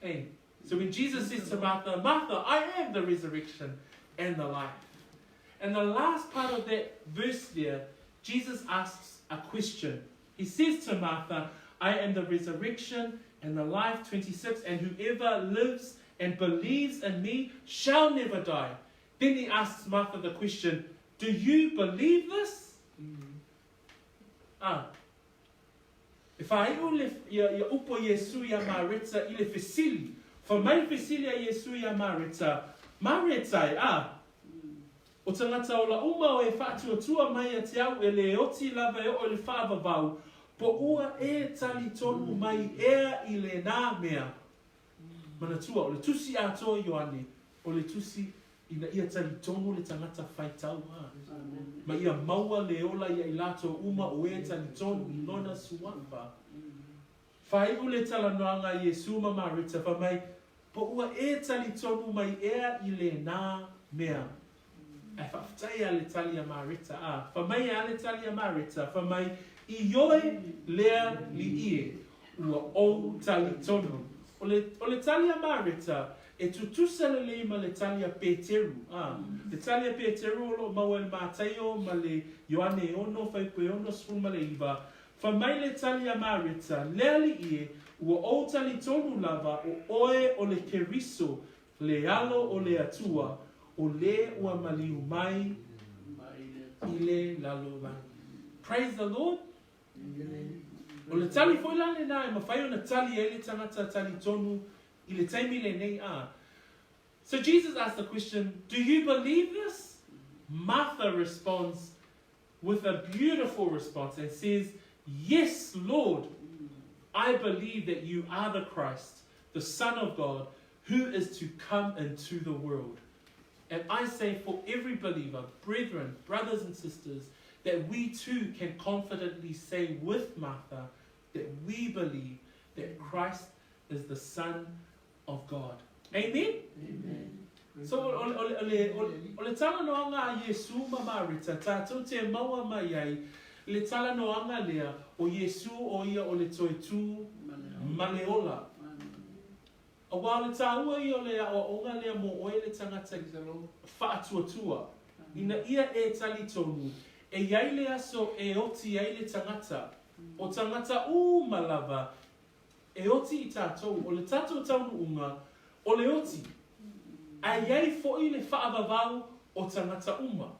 Hey. So when Jesus says to Martha, Martha, I am the resurrection and the life. And the last part of that verse there, Jesus asks a question. He says to Martha, I am the resurrection and the life, 26, and whoever lives and believes in me shall never die. Then he asks Martha the question, Do you believe this? Mm. A. E faaiu le, ia, ia upu a Iesu iā Mareta i le fesili. Fai mai le fesili a Iesu iā Mareta, Mareta e, a! O tagata ola uma o e faatuatua mai ia te au e lē oti lava e oo i le faavavau, po ua e talitonu mai ea i lenā mea? Manatua, o le tusi atoa Ioane, o le tusi ina ia talitonu le tagata faitau a, ma ia maua le ola ia i latou uma o e talitonu i lona suafa. Faaiu le talanoaga a Iesu ma Mareta, fai mai, Po ua e talitonu mai ea i lenā mea? Ae faafetai a le tali a Mareta, a, fai mai a le tali a Mareta, fai mai, Ioe lea liie, ua ou talitonu. O le, o le tali a Mareta, e tutusa lelei ma le tali a Peteru, a. Le tali a Peteru o lo o maua i le Mataio ma le Ioane e 6, fuaiupu e 69, Fai mai le tali a Mareta, Le Alii e, ua ou talitonu lava o oe o le Keriso, le Alo o le Atua, o le ua maliu mai i le lalolagi. Praise the Lord! O le tali foi la lenā e mafai ona tali ai le tagata talitonu i le taimi lenei, a. So Jesus asked the question, Do you believe this? Martha responds with a beautiful response and says, Yes, Lord, I believe that you are the Christ, the Son of God, who is to come into the world. And I say for every believer, brethren, brothers and sisters, that we too can confidently say with Martha that we believe that Christ is the Son of God. Amen? Amen. So, o, o, o, le, o, o le talanoaga a Iesu ma Mareta, tātou te maua mai ai le talanoaga lea o Iesu o ia o le toetū ma le ola. Aua o le tāua ia o le aoaoga lea mō oe le tagata faatuatua, ina ia e talitonu, e i ai le aso e oti ai le tagata, o tagata uma lava E oti i tātou, o le tātou taunuunga, o le oti, ae i ai foʻi le faavavau o tagata uma.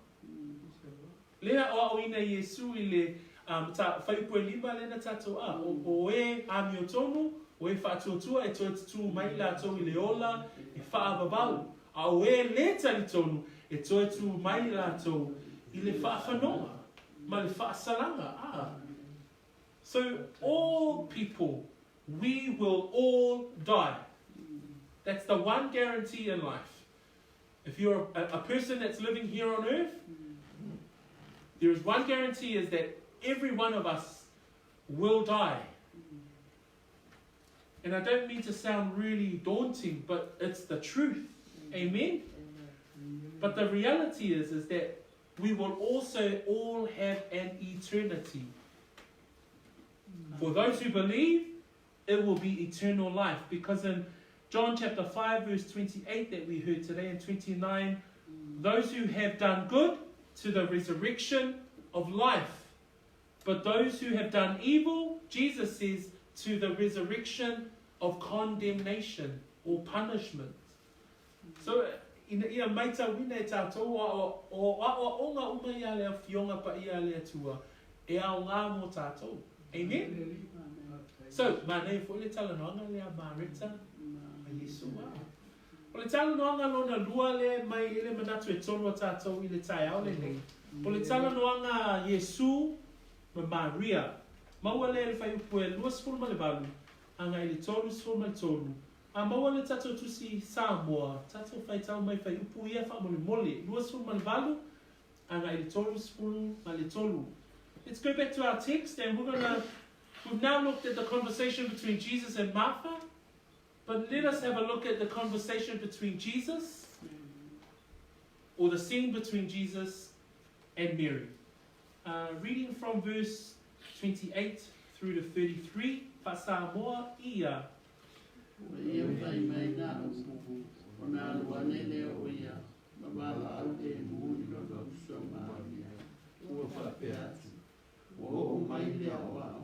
Lea aoaoina e Iesu i le um, ta, fuaiupu e lima lea na tātou a, o, o e amiotonu, o e faatuatua e toe tutū mai latou i le ola e faavavau, a o e lē talitonu e toe tū mai latou i le faafanoga ma le faasalaga, a. So all people, we will all die. That's the one guarantee in life. If you're a, a person that's living here on earth, there is one guarantee is that every one of us will die. And I don't mean to sound really daunting, but it's the truth. Amen? But the reality is, is that we will also all have an eternity. For those who believe, it will be eternal life. Because in John chapter 5, verse 28 that we heard today, and 29, those who have done good to the resurrection of life. But those who have done evil, Jesus says, to the resurrection of condemnation or punishment. So, ina ia maitauina e tātou o aoaoga uma ia le Afioga Paia a le Atua e aoga mō tātou. Amen? So, manaia foi le talanoaga lea a Mareta ma Iesu. O le talanoaga lona lua lea mai e le manatu e tolu a tātou i le taeao lenei, o le talanoaga a Iesu ma Maria. Maua lea i le fuaiupu e 28 agai i le 33. A maua le tatou tusi Samoa, tatou faitau mai fuaiupu ia faamolemole, 28 agai i le 33. Let's go back to our text and we're gonna, we've now looked at the conversation between Jesus and Martha, but let us have a look at the conversation between Jesus, or the scene between Jesus and Mary. Uh, reading from verse 28 through to 33, Fa'asamoa ia. Ua ia fai mai nā upu, ona alu ane lea o ia, ma valaau lemu i lona uso Maria, ua faapea atu, Ua oo mai le aoao,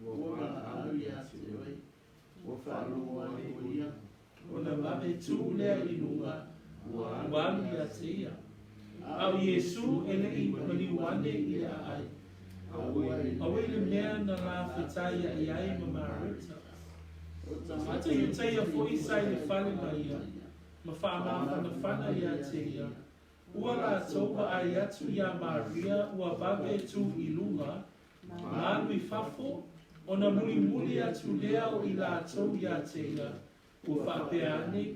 ua valaau iā te oe, ua faalogo ai o ia. Ona vave tū lea i luga, ua alu ia te ia. A o Iesū e le i maliu ane i le aai. Auē le mea na la fetaiaʻi ai ma Mareta. Tagata Iutaia foi sa i le fale ma ia, ma faamafanafana iā te ia, ua latou vaai atu iā Maria ua vave tu i luga, ma alu i fafo, ona mulimuli atu lea o i latou iā te ia, ua faapea ane,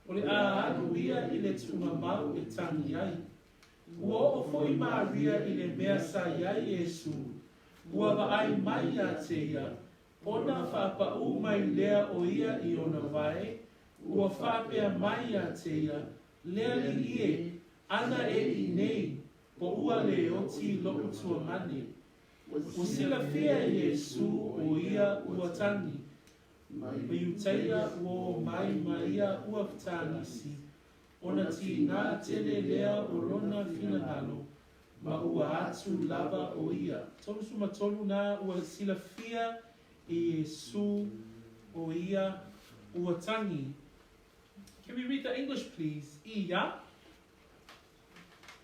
O le a alu ia i le tuugamau e tagi ai. Ua oo foi Maria i le mea sa i ai Iesu, ua vaai mai iā te ia, ona faapaū mai lea o ia i ona vae, ua faapea mai iā te ia, Le Alii e, ana e inei, po ua le oti loʻu tuagane. Ua silafia e Iesu o ia ua tagi, ma Iutaia ua o mai ma ia ua fetagisi, ona tigā tele lea o lona finagalo, ma ua atu lava o ia. 33 na ua silafia e Iesū o ia ua tagi. Can we read the English please? Ia.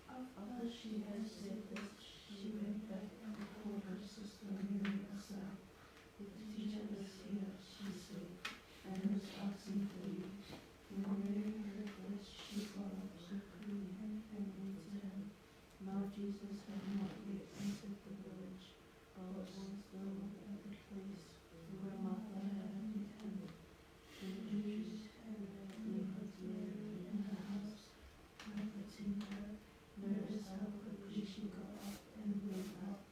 After she had said this, she went back and called her sister Mary aside. The teacher is here, she said, and is asking for you. When Mary heard this, she got up quickly and went to him. Now Jesus had not yet entered the village, but was still at the place where Martha had met him. The Jews had been with Mary in her house, comforting her. Notice how quickly she got up and went out.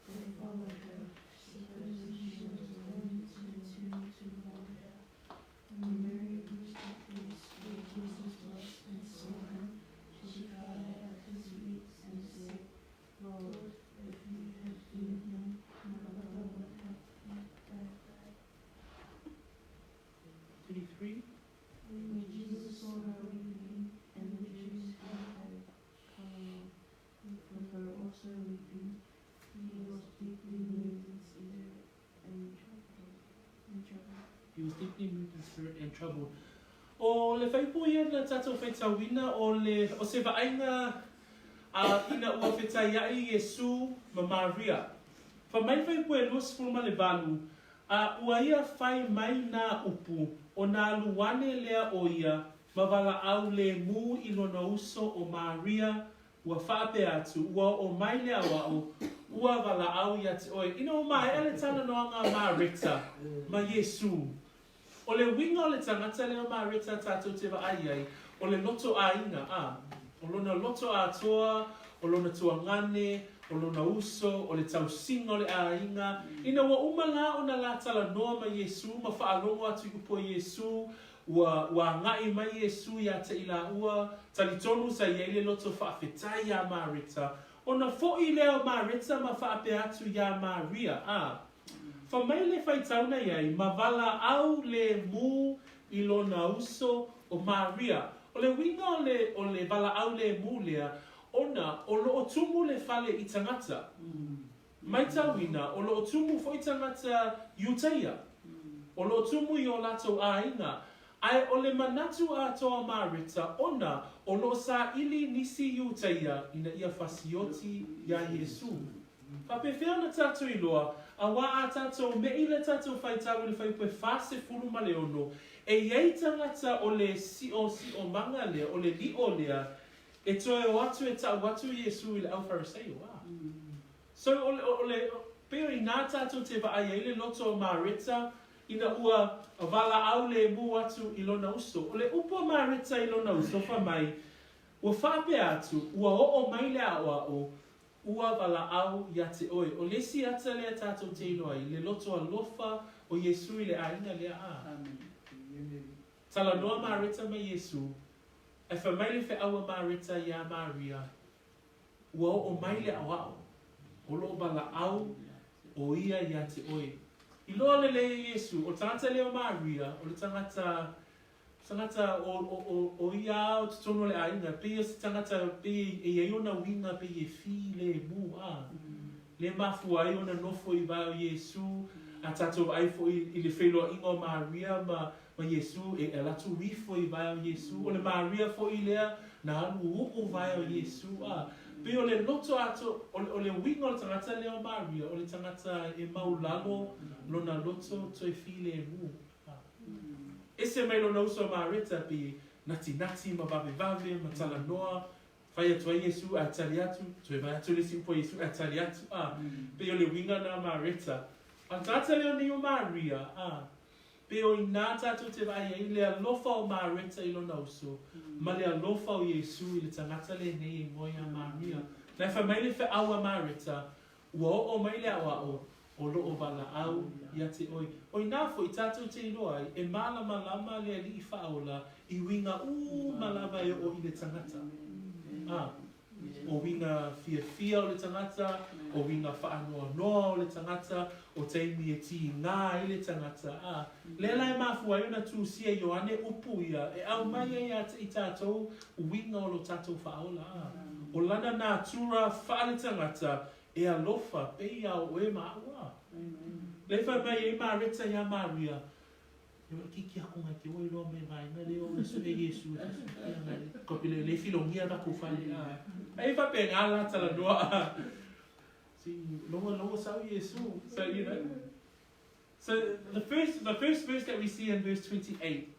They followed her, supposing she was going to the tomb to mourn there. When Mary reached the place where Jesus was and saw him, she fell at his feet and said, Lord, if you had been here, my brother would have not died. 33. When Jesus saw her weeping, and the Jews who had come along with her also weeping, he was deeply moved in spirit and troubled. And troubled. He was deeply moved in spirit and troubled. O le faaiupu ia na tatou faitauina o le o se vaaiga a ina ua fetaiaʻi Iesu ma Maria. Fai mai le faaiupu e 28, A ua ia fai mai nā upu, ona alu ane lea o ia ma valaau lēmū i lona uso o Maria, ua faapea atu, ua oo mai le aoao, ua valaau iā te oe. Ina ua maea le talanoaga a Mareta ma Iesū, o le uiga o le tagata lea o Mareta tatou te vaai ai, o le loto aiga, a, o lona loto atoa, o lona tuagane, o lona uso, o le tausiga o le aiga. Ina ua uma la ona la talanoa ma Iesū ma faalogo atu i upu a Iesū, Ua, ua agaʻi mai Iesū iā te i lāua, talitonu sa i ai le loto faafetai iā Mareta, ona foʻi lea o Mareta ma faapea atu iā Maria, a. Fa mai le faitauna iai ma valaau le mū i lona uso o Maria. O le uiga o le, o le valaau le mū lea, ona o loo tumu le fale i tagata. Maitauina, o loo tumu foi tagata Iutaia. O loo tumu i o latou aiga, ae o le manatu atoa o Mareta ona o loo saili nisi Iutaia ina ia fasioti iā Iesū. Faapefea ona tatou iloa, auā a tatou meʻi le tatou faitau i le fuaiupu e 46, e i ai tagata o le siosiomanga lea, o le lio lea, e toe o atu e tau atu Iesū i le au Fariseio, a. So, o le, o le, pei o inā tatou te vaai ai le loto o Mareta ina ua valaau lēmū atu i lona uso. O le upu a Mareta i lona uso, fai mai, ua faapea atu, ua oo mai le aoao, ua valaau iā te oe. O le isi ata lea tatou te iloa ai, le loto alofa o Iesū i le aiga lea, a. Talanoa Mareta ma Iesū, ae fai mai le feau a Mareta iā Maria, Ua oo mai le aoao, o loo valaau o ia iā te oe. Iloa lelei e Iesū, o le tagata lea o Maria, o le tagata, tagata o, o, o, o ia a o totonu o le aiga, pei o se tagata pei e i ai ona uiga pei e filemu, a. Le mafua ai ona nofo i wae o Iesū, a tatou vaai foi i le feiloaiga o Maria ma, ma Iesū, e alu atu ifo i wae o Iesū. O le Maria foi lea na alu uu wae o Iesū, a. Pei o le loto ato, o, o le uiga o le tagata lea o Maria, o le tagata e maulalo lona loto toe filemu. Ese mai lona uso a Mareta, pei e natinati ma vavevave ma talanoa, fai atu ai Iesu ae tali atu, toe vaai atu le isi upu a Iesu ae tali atu, a. Pei o le uiga na Mareta. A o le tagata lea nei o Maria, a, pei o inā tatou te vaai ai le alofa o Mareta i lona uso, ma le alofa o Iesu i le tagata lenei e igoa ia Maria. Na e fai mai le feau a Mareta, Ua oo mai le aʻoaʻo o loo valaau ia te oe. O inā foi tatou te iloa ai, e mālamalama le Alii Faaola i uiga uma lava e oo i le tagata. A, o uiga fiafia o le tagata, o uiga faanoanoa o le tagata, o taimi e tīgā ai le tagata, a, lea la e mafua ai ona tusia e Ioane upu ia e aumai ai ia te i tatou uiga o lo tatou Faaola, a, o lana natura faale-tagata e alofa pei a o oe ma aʻu, a. Lea e fai mai ai Mareta iā Maria, E ua kiki aku ngai te oi loa me vaenga le o e suʻe Iesu e ia ngai le kopi le le filogia takou fale a. Ai faapena la talanoa a. See, loa loa sau Iesu. So you know. So the first the first verse that we see in verse 28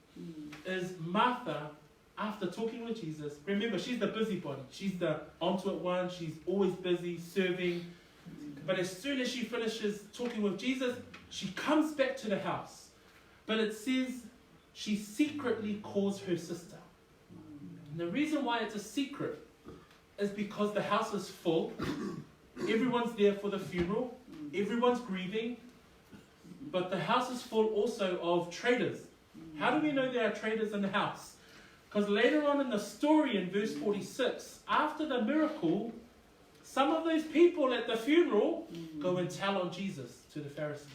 is Martha after talking with Jesus. Remember, she's the busybody. She's the onto it one. She's always busy serving. But as soon as she finishes talking with Jesus, she comes back to the house. But it says she secretly calls her sister. And the reason why it's a secret is because the house is full. Everyone's there for the funeral. Everyone's grieving. But the house is full also of traitors. How do we know there are traitors in the house? Because later on in the story, in verse 46, after the miracle, some of those people at the funeral go and tell on Jesus to the Pharisees.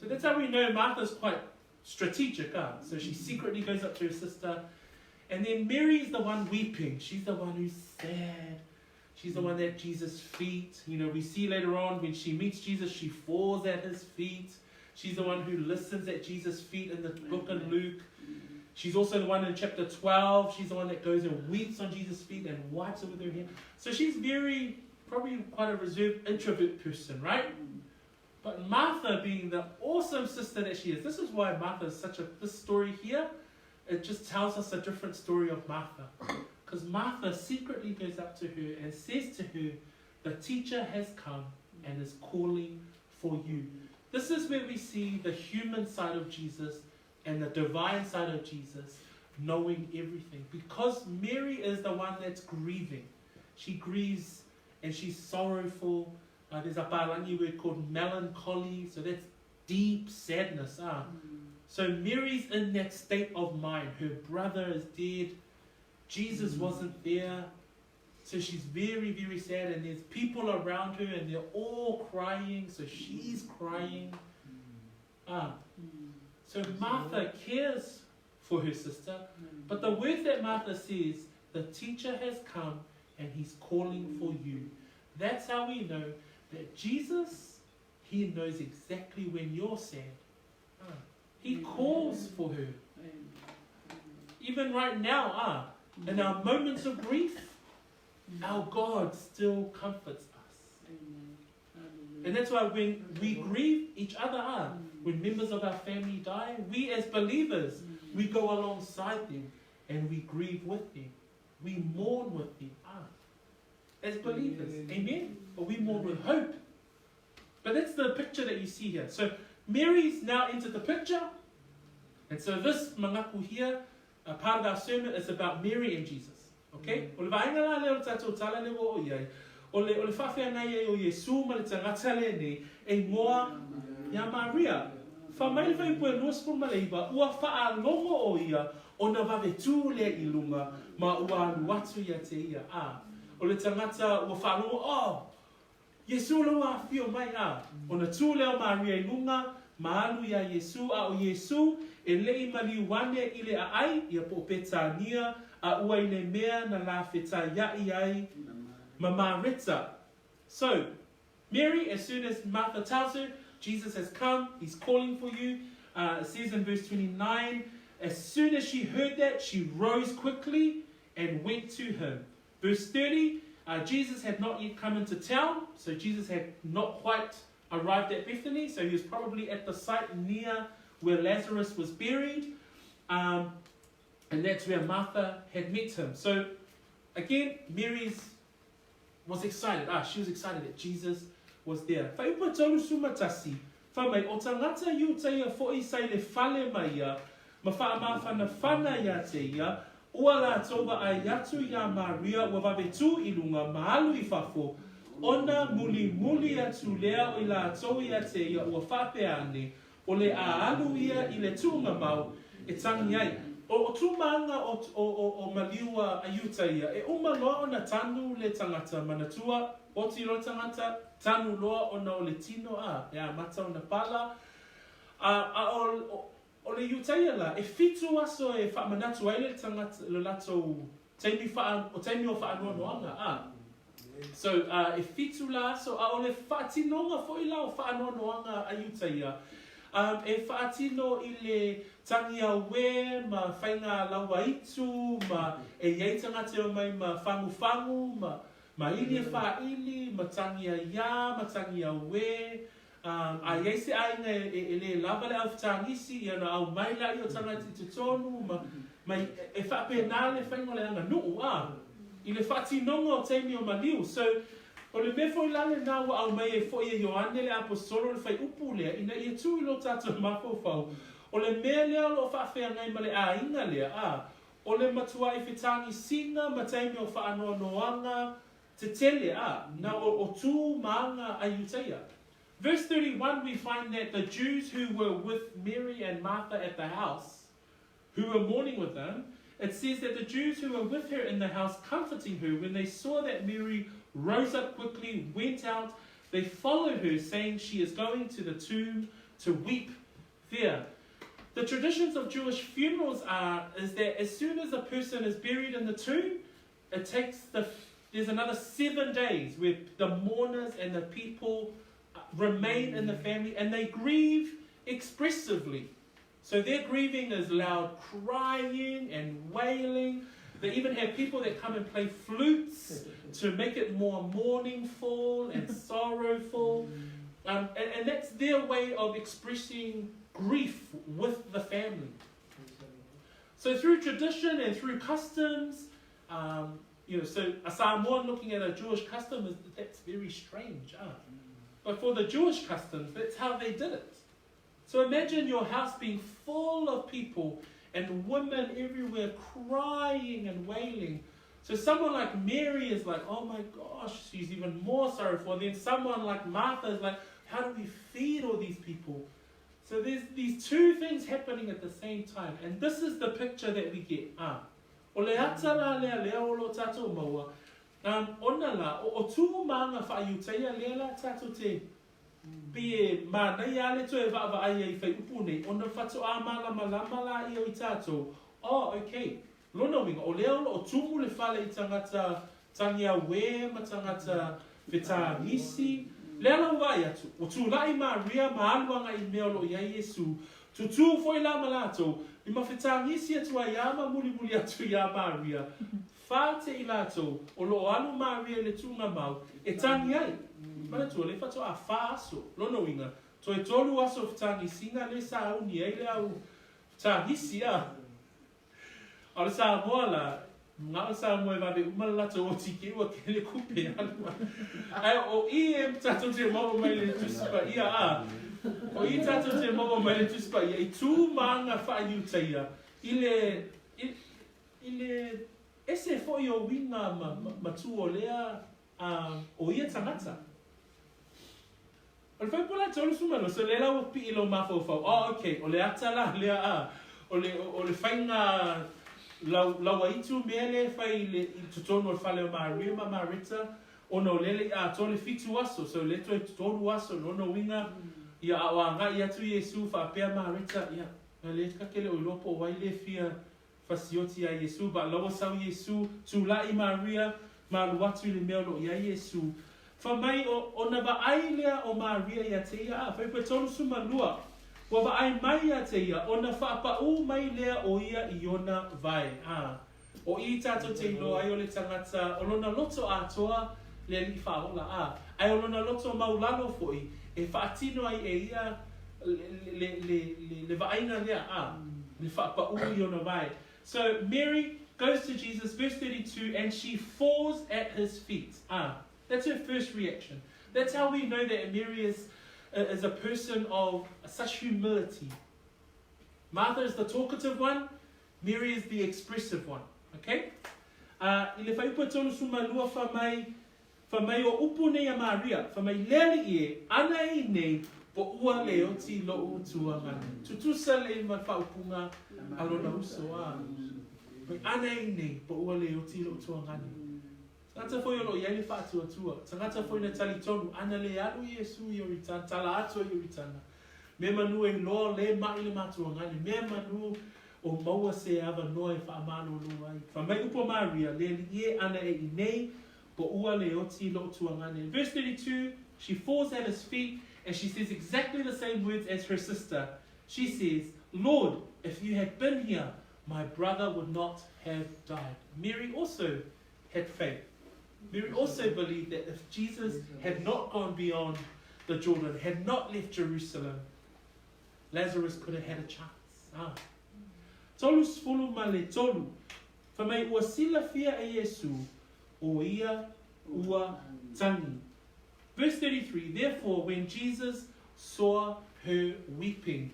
So that's how we know Martha's quite strategic. Huh? So she secretly goes up to her sister. And then Mary's the one weeping. She's the one who's sad. She's the one at Jesus' feet. You know, we see later on when she meets Jesus, she falls at his feet. She's the one who listens at Jesus' feet in the book of Luke. She's also the one in chapter 12. She's the one that goes and weeps on Jesus' feet and wipes it with her hair. So she's very, probably quite a reserved introvert person, right? But Martha, being the awesome sister that she is, this is why Martha is such a, this story here, it just tells us a different story of Martha. Because Martha secretly goes up to her and says to her, The teacher has come and is calling for you. This is where we see the human side of Jesus and the divine side of Jesus knowing everything. Because Mary is the one that's grieving. She grieves and she's sorrowful. Uh, there's a Palangi word called melancholy, so that's deep sadness. Ah. So Mary's in that state of mind. Her brother is dead. Jesus wasn't there. So she's very, very sad, and there's people around her, and they're all crying. So she's crying. Ah. So Martha cares for her sister, but the words that Martha says, the teacher has come and he's calling for you. That's how we know that Jesus, he knows exactly when you're sad. Ah. He calls for her. Even right now, ah, in our moments of grief, our God still comforts us. And that's why when we grieve each other, ah, when members of our family die, we as believers, we go alongside them and we grieve with them. We mourn with them, ah, as believers. Amen? But we mourn with hope. But that's the picture that you see here. So Mary's now entered the picture. And so this mangaku here, a part of our sermon is about Mary and Jesus. Okay? O le vaenga la lea o le tatou tala le ua oo i ai, o le, o le faafeagai ai o Iesu ma le tagata lenei e igoa ia Maria. Fai mai le fuaiupu e 29, ua faalogo o ia ona vave tū lea i luga ma ua alu atu ia te ia. A, o le tagata ua faalogo, oh, Iesu la ua afio mai, a, ona tū lea o Maria i luga ma alu iā Iesu, a o Iesu e leʻi maliu ane i le ʻaʻai, ia po o Petania, a ua i le mea na la fetaiaʻi ai ma Mareta. So, Mary, as soon as Martha tells her, Jesus has come, he's calling for you, uh, it says in verse 29, as soon as she heard that, she rose quickly and went to him. Verse 30, Jesus had not yet come into town, so Jesus had not quite arrived at Bethany, so he was probably at the site near where Lazarus was buried. Um, and that's where Martha had met him. So again, Mary's was excited. Ah, she was excited that Jesus was there. Faiupu 31, Fai mai, o tagata Iutaia foʻi sa i le fale ma ia, ma faamafanafana iā te ia, ua latou vaai atu iā Maria ua vave tū i luga ma alu i fafo, ona mulimuli atu lea o i latou iā te ia ua faapea ane, o le a alu ia i le tuuga mau e tangi ai. O tumāga o, o, o, o maliu a Iutaia, e uma loa ona tanu le tagata manatua, oti loa le tagata, tanu loa ona o le tino a e amata ona pala, a, a o, o, o le Iutaia la, e fitu aso e faamanatu ai le tagata, le latou taimi faa, o taimi o faanoanoaga, a. So, uh, e fitu la aso, a o le faatinoga foi la o faanoanoaga a Iutaia, um, e faatino i le tangi auē ma faiga lauaitu ma e i ai tagata e omai ma fagufagu ma Ma ili e fāili, ma tangi aiā, ma tangi auē, ā, a i ai se ʻāina e, e lē lava le ʻaufetagisi, ia ona ʻau mai lāia o tagata i totonu, ma, ma i, e faapena le faiga o le aganuu, ā, i le faatinoga o taimi o maliu. So, o le mea foi la lenā ua ʻau mai ai foi e Ioane le Aposetolo le faaiupu lea, ina ia tuu i lo tātou mafaufau, o le mea lea o lo o faafeagai ma le ʻāina lea, ā, O le matuaʻi fetagisiga ma taimi o faanoanoaga tetele, a, na o, o tū māga a Iutaia. Verse 31 we find that the Jews who were with Mary and Martha at the house, who were mourning with them, it says that the Jews who were with her in the house comforting her, when they saw that Mary rose up quickly, went out, they followed her, saying she is going to the tomb to weep there. The traditions of Jewish funerals are is that as soon as a person is buried in the tomb, it takes the there's another seven days where the mourners and the people remain in the family and they grieve expressively. So their grieving is loud crying and wailing. They even have people that come and play flutes to make it more mourningful and sorrowful. Um, and, and that's their way of expressing grief with the family. So through tradition and through customs, um, you know, so a Samoan looking at a Jewish custom is that's very strange, huh? But for the Jewish customs, that's how they did it. So imagine your house being full of people and women everywhere crying and wailing. So someone like Mary is like, oh my gosh, she's even more sorrowful. And then someone like Martha is like, how do we feed all these people? So there's these two things happening at the same time. And this is the picture that we get. Ah. O le ata la lea lea o lo tātou maua. Um, ona la, o, o tū mānga whaaiutaia lea la tātou te Pei e mānaia a le toe vaavaai ai i whaiupu nei, ona whatoā mālamalama la ia o i tātou, oh, okay. Lona uiga, o lea o loo tumu le fale i tagata tangi auē ma tagata fetāgisi, lea la ua vaai atu, ua tulaʻi Maria ma alu agaʻi i mea o loo i ai Iesū, tutū foi la ma latou, i ma fetāgisi atu ai a ma mulimuli atu iā Maria, Whā te i lātou, o loo alu Maria i le tuuga mau, e tangi ai. Manatua, le whatoā whā aso, lona uiga, toe tolu aso fetagisiga le sauni ai le au fetagisi, a. A o le Samoa la, na o le Samoa e vave uma le latou oti ke ua kele kupe alu ai. Ae o i e tatou te maua mai le Tusi Paia, a. O i tatou te maua mai le Tusi Paia, i tū māga whaaiutaia i le, i, I le ese foi o uiga ma, ma tū o lea, a, o ia tagata. O le faaiupu la 32, so lea la ua pii lou mafaufau, oh okay, o le ata la lea a, o le, o le faiga lau, lauaitu mea lea e fai i le, i totonu o le fale o Maria ma Mareta, ona o lea le i atoa le fitu aso, so lea toe tolu aso, lona uiga, ia a o agai atu Iesu faapea Mareta, ia, na lea ka kele o iloa po o ai le fia Fasioti iā Iesū, but laua sau Iesū, tulaʻi Maria, ma alu atu i le mea o loo i ai Iesū. Fa mai o, ona vaai lea o Maria iā te ia, a, fai 32, ua vaai mai iā te ia, ona faapaʻū mai lea o ia i ona vae, a. O i tātou te iloa ai o le tagata o lona loto atoa le Alii Faaola, ā, ae o lona loto maulalo foi e faatino ai e ia le, le, le, le, le vaaiga lea, ā, le faapaū i ona vae. So Mary goes to Jesus, verse 32, and she falls at his feet. Ā, that's her first reaction. That's how we know that Mary is, is a person of such humility. Martha is the talkative one, Mary is the expressive one. Okay? Ā, i le fuaiupu e 32 fai mai, fai mai o upu nei a Maria, fai mai le alii e, ana i nei, po ua le oti loʻu tuagane. Tutusa lei ma le faaupuga a lona uso, ā, mai ana i nei, po ua le oti loʻu tuagane. Tagata foi o loo i ai le faatuatua, tagata foi na talitonu, ana le alu Iesu i Ioritana, tala atu ai Ioritana, me manu e iloa le maʻi le matuagane, mea manu o maua se avanoa e faamalolo ai. Fai mai upu a Maria, le alii e, ana e i nei, po ua le oti loʻu tuagane. In verse 32, she falls at his feet and she says exactly the same words as her sister. She says, Lord, if you had been here, my brother would not have died. Mary also had faith. Mary also believed that if Jesus had not gone beyond the Jordan, had not left Jerusalem, Lazarus could have had a chance. Ah. 33, Fai mai ua silafia e Iesu, o ia ua tangi. Verse 33, Therefore when Jesus saw her weeping.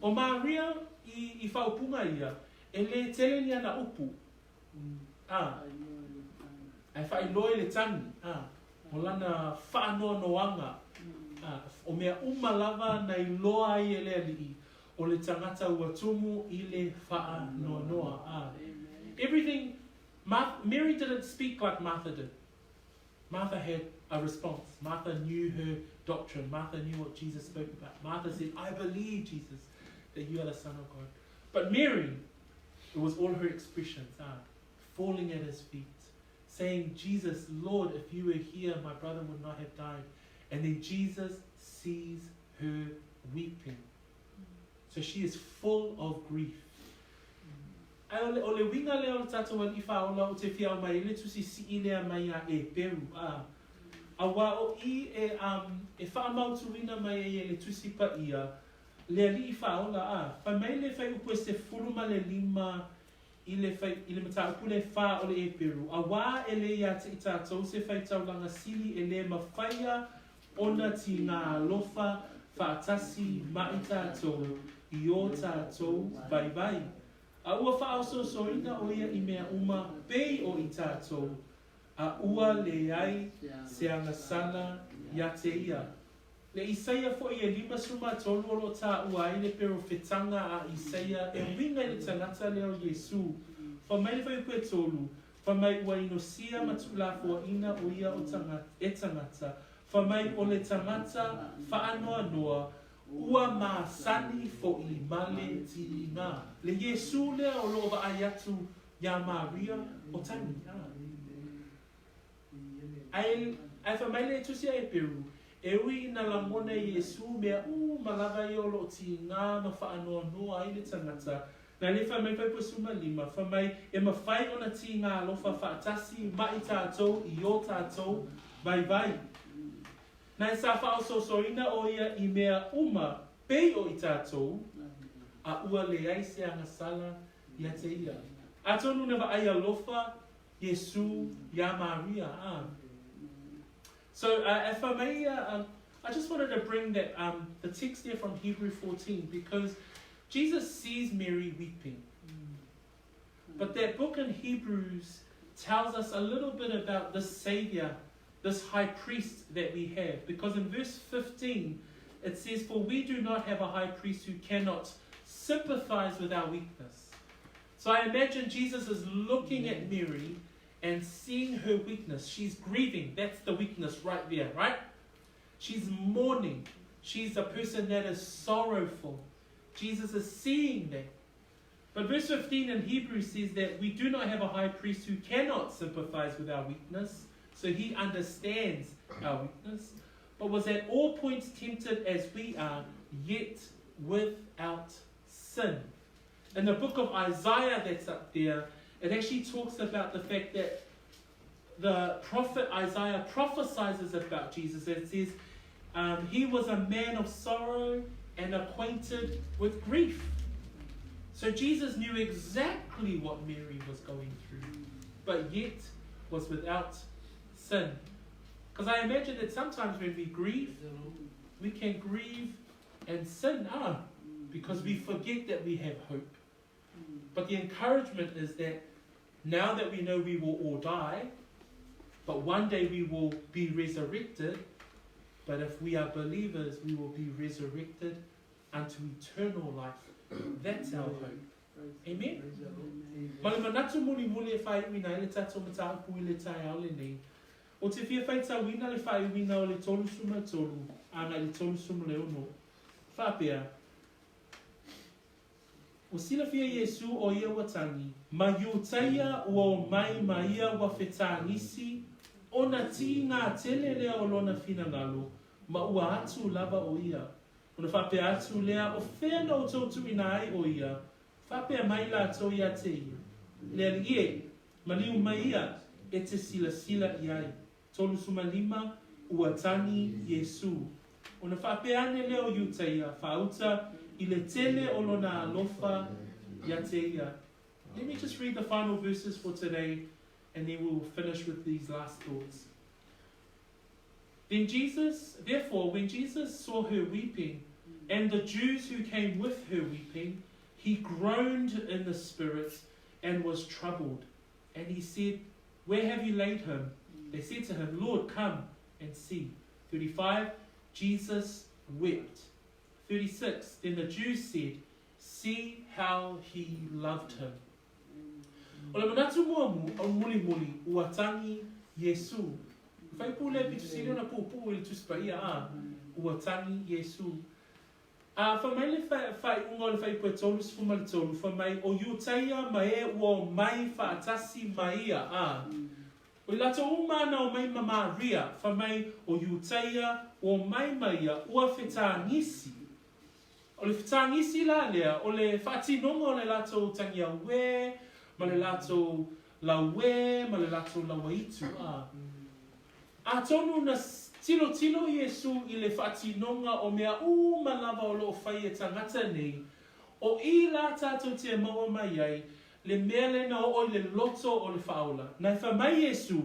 O Maria i, i whaopunga ia, e le tele ni ana upu. Ā, ae faailoa i le tangi, ā, o lana faanoanoaga, ā, o mea uma lava na iloa ai e le Alii, o le tagata ua tumu i le faanoanoa, ā. Everything, Martha, Mary didn't speak like Martha did. Martha had a response. Martha knew her doctrine. Martha knew what Jesus spoke about. Martha said, I believe, Jesus, that you are the Son of God. But Mary, it was all her expressions, ah, falling at his feet, saying, Jesus, Lord, if you were here, my brother would not have died. And then Jesus sees her weeping. So she is full of grief. Ae o le, o le uiga lea o le tatou Alii Faaola o te fia ao mai ai le tusi sii lea mai iā Eperu, ā, auā o i e, um, e faamautuina mai ai e le Tusi Paia le Alii Faaola, ā, fai mai le fuaiupu e 15 i le fai, i le mataupu le fa o le Eperu, auā e le iā te i tatou se faitaulaga sili e le mafaia ona tigā alofa faatasi ma i tatou i o tatou vaivai. A ua faaosoosoina o ia i mea uma pei o i tatou, a ua leai se agasala ia te ia. Le Isaia foi e 53 o loo taua ai le perofetaga a Isaia e uiga i le tagata lea o Iesu. Fai mai le fuaiupu e tolu, Fai mai ua inosia ma tuulafoaina o ia o tagata, e tagata, fai mai o le tagata faanoanoa, ua masani foʻi ma le tiiga. Le Iesū lea o loo vaai atu iā Maria o tagi, a. Ae, ae fai mai le Tusi a Eperu, e ui ina lagona e Iesū mea uma lava ia o loo tiga ma faanoanoa ai le tagata, Na le fai mai 15, fai mai e mafai ona tīngā alofa faatasi ma i tātou i ō tātou vaivai. Na e sa faaosoosoina o ia i mea uma pei o i tātou, a ua leai se agasala ia te ia. Atonu na vaai alofa Iesu iā Maria, a. So, e fai mai ia, I just wanted to bring that, um, the text there from Hebrew 14 because Jesus sees Mary weeping. But that book in Hebrews tells us a little bit about this Savior, this high priest that we have. Because in verse 15, it says, For we do not have a high priest who cannot sympathize with our weakness. So I imagine Jesus is looking at Mary and seeing her weakness. She's grieving. That's the weakness right there, right? She's mourning. She's a person that is sorrowful. Jesus is seeing that. But verse 15 in Hebrews says that we do not have a high priest who cannot sympathize with our weakness. So he understands our weakness, but was at all points tempted as we are, yet without sin. In the book of Isaiah that's up there, it actually talks about the fact that the prophet Isaiah prophesies about Jesus and says he was a man of sorrow and acquainted with grief. So Jesus knew exactly what Mary was going through, but yet was without sin. Because I imagine that sometimes when we grieve, we can grieve and sin, because we forget that we have hope. But the encouragement is that now that we know we will all die, but one day we will be resurrected. But if we are believers, we will be resurrected unto eternal life. That's our hope. Amen? Ma le manatu mulimuli e faaiuina ai le tatou mataupu i le taeao lenei, ou te fia faitauina le faaiuina o le 33 agai i le 36, faapea, Ua silafia Iesū o ia ua tagi, ma Iutaia ua omai ma ia ua fetagisi, ona tīgā tele lea o lona finagalo, ma ua atu lava o ia. Ona faapea atu lea, O fea na outou tuuina ai o ia? Faapea mai latou ia te ia, Le Alii e, maliu mai ia e te silasila i ai. 35, Ua tagi Iesū. Ona faapea ane lea o Iutaia, faauta i le tele o lona alofa ia te ia. Let me just read the final verses for today and then we will finish with these last thoughts. Then Jesus, therefore, when Jesus saw her weeping, and the Jews who came with her weeping, he groaned in the spirit and was troubled. And he said, Where have you laid him? They said to him, Lord, come and see. 35, Jesus wept. 36, Then the Jews said, See how he loved him. O le manatu muamu, o mulimuli, ua tagi Iesū. Faipule e pito sili ona puupuu i le Tusi Paia, a, ua tagi Iesū. A, fai mai le faaiuga o le Fuaiupu e 33, fai mai, O Iutaia ma e ua omai faatasi ma ia, a, o i latou uma ana omai ma Maria, fai mai, O Iutaia ua omai ma ia, ua fetagisi. O le fetagisi la lea, o le faatinoga o le latou tagi auē, ma le latou lauē, ma le latou lauaitu, a. Atonu na tilotilo Iesū i le faatinoga o mea uma lava o lo o fai e tagata nei, o i la tatou te maua mai ai le mea lea na oo i le loto o le Faaola. Na e fai mai Iesū,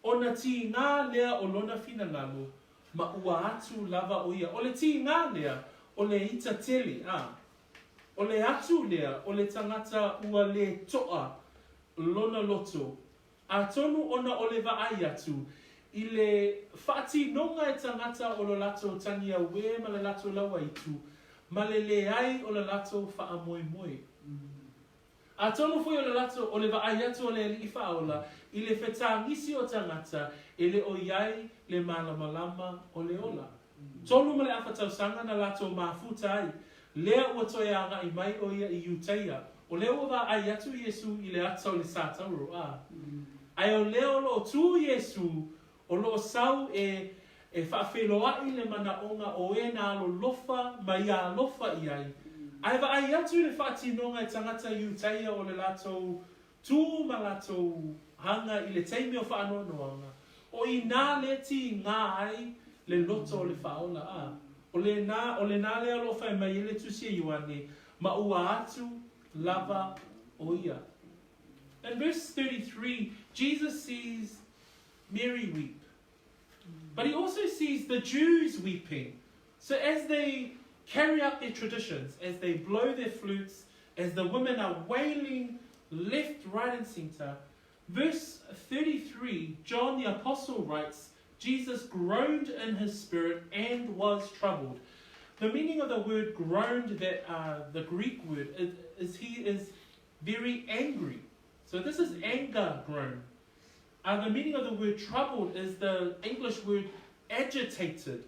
Ona tīgā lea o lona finagalo, ma ua atu lava o ia. O le tīgā lea, o le ita tele, a. O le atu lea, o le tagata ua le toa lona loto, Atonu ona o le vaai atu i le faatinoga e tagata o lo latou tagi auē ma le latou lauaitu, ma le leai o le latou faamoemoe. Atonu foi o le latou, o le vaai atu o le Alii Faaola i le fetagisi o tagata e le o i ai le malamalama o le ola. 3 ma le afa tausaga na latou mafuta ai, lea ua toe agai mai o ia i Iutaia, o lea ua vaai atu Iesū i le ata o le satauro, a. Ae o lea o lo o tu Iesū, o lo o sau e, e faafeiloai le manaoga o e na alolofa ma ia alofa i ai, ae vaai atu i le faatinoga e tagata Iutaia o le latou tu ma latou aga i le taimi o faanoanoaga, o i nā le tīgā ai le loto o le Faaola, a, o lenā, o lenā lea o lo o fai mai ai le Tusi a Ioane, ma ua atu lava o ia. In verse 33, Jesus sees Mary weep. But he also sees the Jews weeping. So as they carry out their traditions, as they blow their flutes, as the women are wailing left, right, and center, verse 33, John the Apostle writes, Jesus groaned in his spirit and was troubled. The meaning of the word groaned, that the Greek word, is, is he is very angry. So this is anger groan. The meaning of the word troubled is the English word agitated.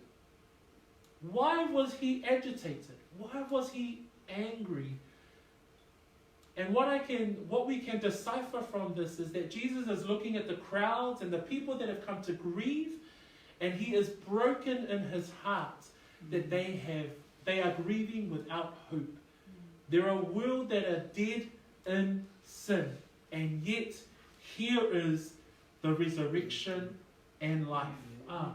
Why was he agitated? Why was he angry? And what I can what we can decipher from this is that Jesus is looking at the crowds and the people that have come to grieve, and he is broken in his heart that they have they are grieving without hope. They're a world that are dead in sin. And yet, here is the resurrection and life. Ah,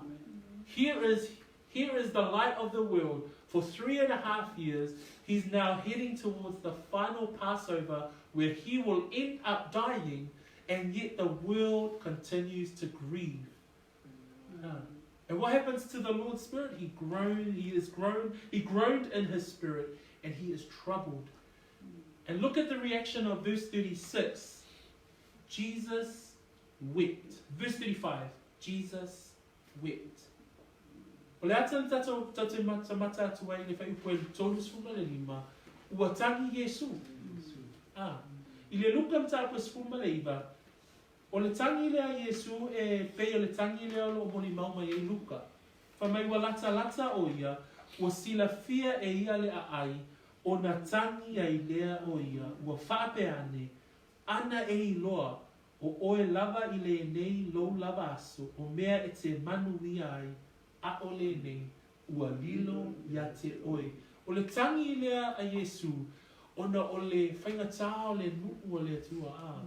here is, here is the light of the world. For 3.5 years, he's now heading towards the final Passover where he will end up dying, and yet the world continues to grieve. Ah. And what happens to the Lord's Spirit? He groaned, he is groaned, he groaned in his spirit, and he is troubled. And look at the reaction of verse 36. Jesus wept. Verse 35. Jesus wept. O le ata na tatou tatou matamata atu ai i le fuaiupu e 35, ua tagi Iesu. Ah. I le Luka mataupu e 19, o le tagi lea a Iesu e pei o le tagi lea o lo o molimau mai ai Luka. Fai mai ua latalata o ia, ua silafia e ia le aai, ona tagi ai lea o ia, ua faapea ane, Ana e iloa, o oe lava i lenei lou lava aso o mea e te manuia ai, aʻole nei, ua lilo ia te oe. O le tagi lea a Iesū, ona o le faigata o le nuu a le Atua, a.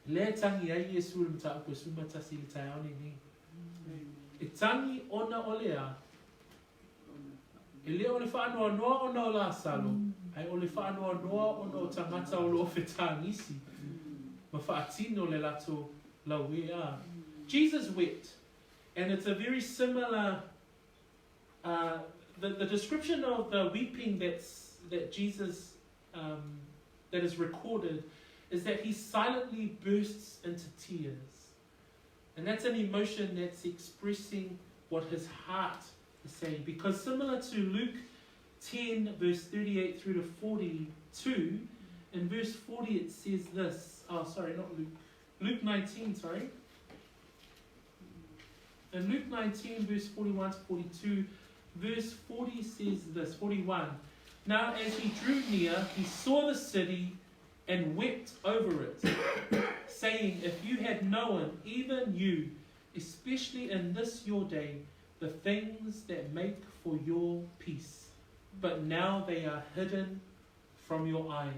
Lea e tagi ai Iesū i le mataupu e 11 i le taeao lenei. E tagi ona o le a? E le o le faanoanoa ona o Lasalo, ae o le faanoanoa ona o tagata o lo o fetagisi ma faatino le latou lauē. A. Jesus wept, and it's a very similar, the, the description of the weeping that's, that Jesus, that is recorded, is that he silently bursts into tears. And that's an emotion that's expressing what his heart is saying. Because similar to Luke 10, verse 38 through to 42, in verse 40 it says this. Oh, sorry, not Luke. Luke 19, sorry. In Luke 19, verse 41 to 42, verse 40 says this 41. Now, as he drew near, he saw the city and wept over it, saying, If you had known, even you, especially in this your day, the things that make for your peace, but now they are hidden from your eyes.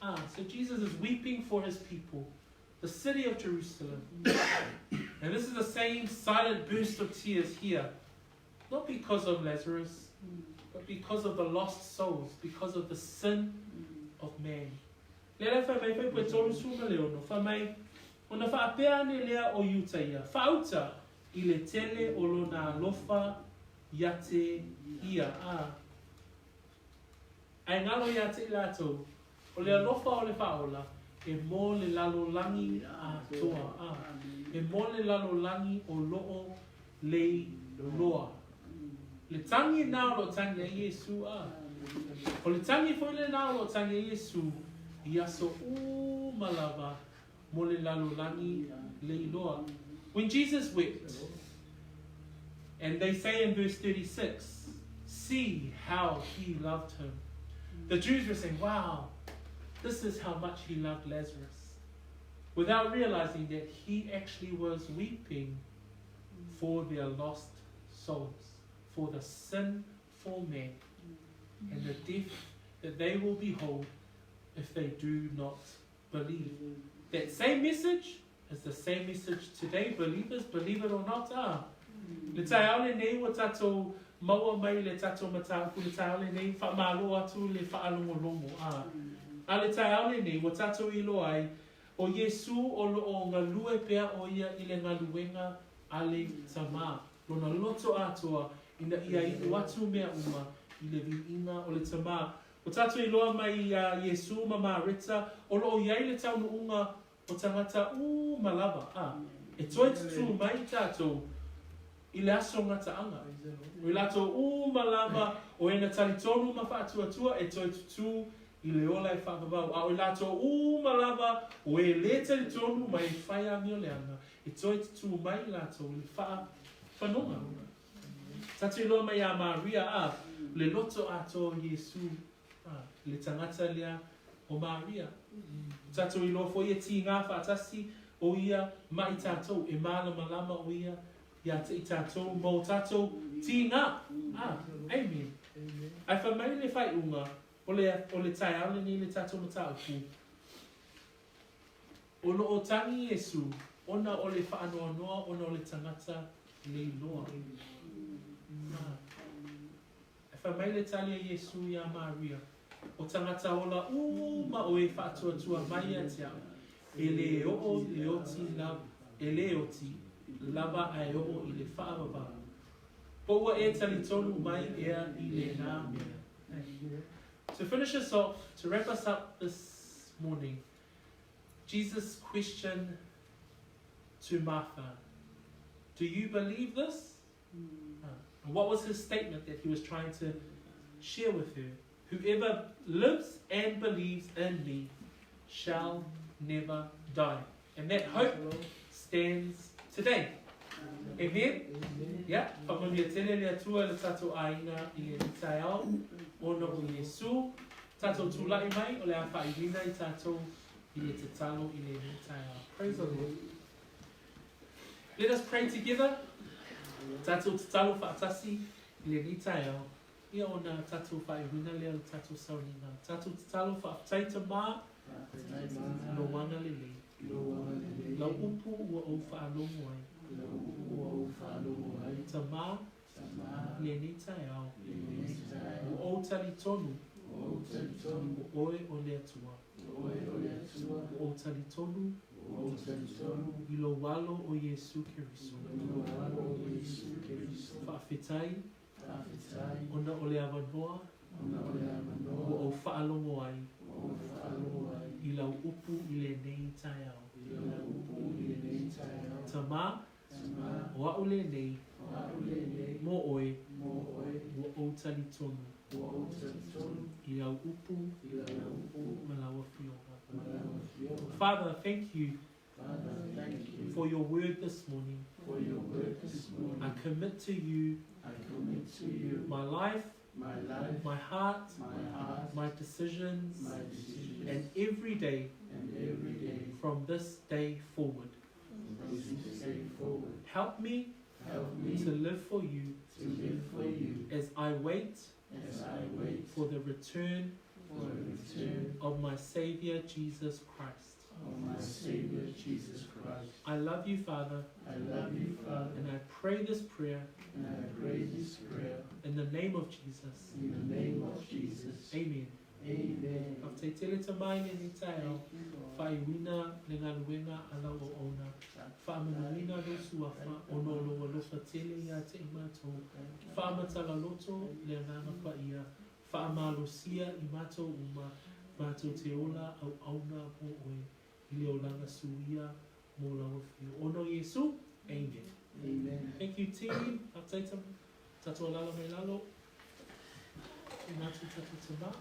Ah, so Jesus is weeping for his people, the city of Jerusalem. and this is the same silent burst of tears here, not because of Lazarus, but because of the lost souls, because of the sin of man. Lea la e fai mai, fai koe 36, fai mai, Ona faapea ane lea o Iuta ia, Faauta i le tele o lona alofa ia te ia, a. Ae ngalo ia te i latou, o le alofa o le faaola, e mo le lalolagi atoa, a. E mo le lalolagi o loo lei loa. Le tagi na o loo tagi ai Iesu, a. O le tagi foi lena o loo tagi ai Iesu i aso uma lava mo le lalolagi leiloa. When Jesus wept, and they say in verse 36, see how he loved him. The Jews were saying, wow, this is how much he loved Lazarus. Without realizing that he actually was weeping for their lost souls, for the sinful man and the death that they will behold if they do not believe. That same message is the same message today, believers, believe it or not, ah. Le taeao lenei ua tatou maua mai le tatou mataupu, le taeao lenei faamalo atu le faalogologo, ah. A le taeao lenei ua tatou iloa ai, o Iesu o lo o galue pea o ia i le galuega a le Tama, lona loto atoa ina ia iu atu mea uma i le viiga o le Tama. Ua tatou iloa mai iā Iesu ma Mareta o lo o i ai le taunuuga o tagata uma lava, a e toe tutū mai i tatou i le aso gataaga. O i latou uma lava o e na talitonu ma faatuatua e toe tutū i le ola e faavavau, a o i latou uma lava o e lē talitonu ma e fai amioleaga e toe tutū mai i latou i le faafanoga. Tatou iloa mai iā Maria, a, le loto atoa o Iesu, a, le tagata lea o Maria. Tatou iloa foi e tīgā faatasi o ia ma i tatou, e mālamalama o ia iā te i tatou ma o tatou tīgā. A, amen. Ae fai mai le faaiuga. O le, o le taeao lenei le tatou mataupu, o lo o tagi Iesu ona o le faanoanoa ona o le tagata leiloa. Ae fai mai le tali a Iesu iā Maria, O tagata ola uma o e faatuatua mai ia te au, e lē oo le oti e lē oti lava ae oo i le faavavau. Po ua e talitonu mai ea i lena mea? To finish us off, to wrap us up this morning, Jesus' question to Martha, Do you believe this? And what was his statement that he was trying to share with her? Whoever lives and believes in me shall never die. And that hope stands today. Amen? Ia, faamanuia tele le Atua i le tatou aiga i lenei taeao, ona o Iesu. Tatou tulai mai, o le a faaiuina i tatou i le tatalo i lenei taeao. Praise the Lord. Let us pray together. Tatou tatalo faatasi i lenei taeao. Ia ona tatou faaiuina lea o le tatou sauniga. Tatou tatalo faafetai Tama i lou agalelei. Lau upu ua ou faalogo ai. Tama i lenei taeao. Ua ou talitonu o oe o le Atua. Ua ou talitonu i lou Alo o Iesu Keriso. Faafetai ona o le avanoa ua ou faalogo ai i lau upu i lenei taeao. Tama, o a'u lenei mo oe, ua ou talitonu i lau upu ma lau afioga. Father, thank you for your word this morning. I commit to you my life, my heart, my decisions, and every day from this day forward. Help me to live for you as I wait for the return of my Savior Jesus Christ. I love you, Father. And I pray this prayer in the name of Jesus. Amen. Faafetai tele Tama i lenei taeao, faaiuina le galuega a lau auauna, faamanuina lou suafa ona o lou alofa tele ia te i matou, faamatala loto le Agaga Paia, faamalosia i matou uma, matou te ola auauna mo oe i le olaga suia mo lau afio. Ona o Iesu, Amen. Thank you team, faafetai Tama, tatou alala mai lalo, e matou tatou Tama.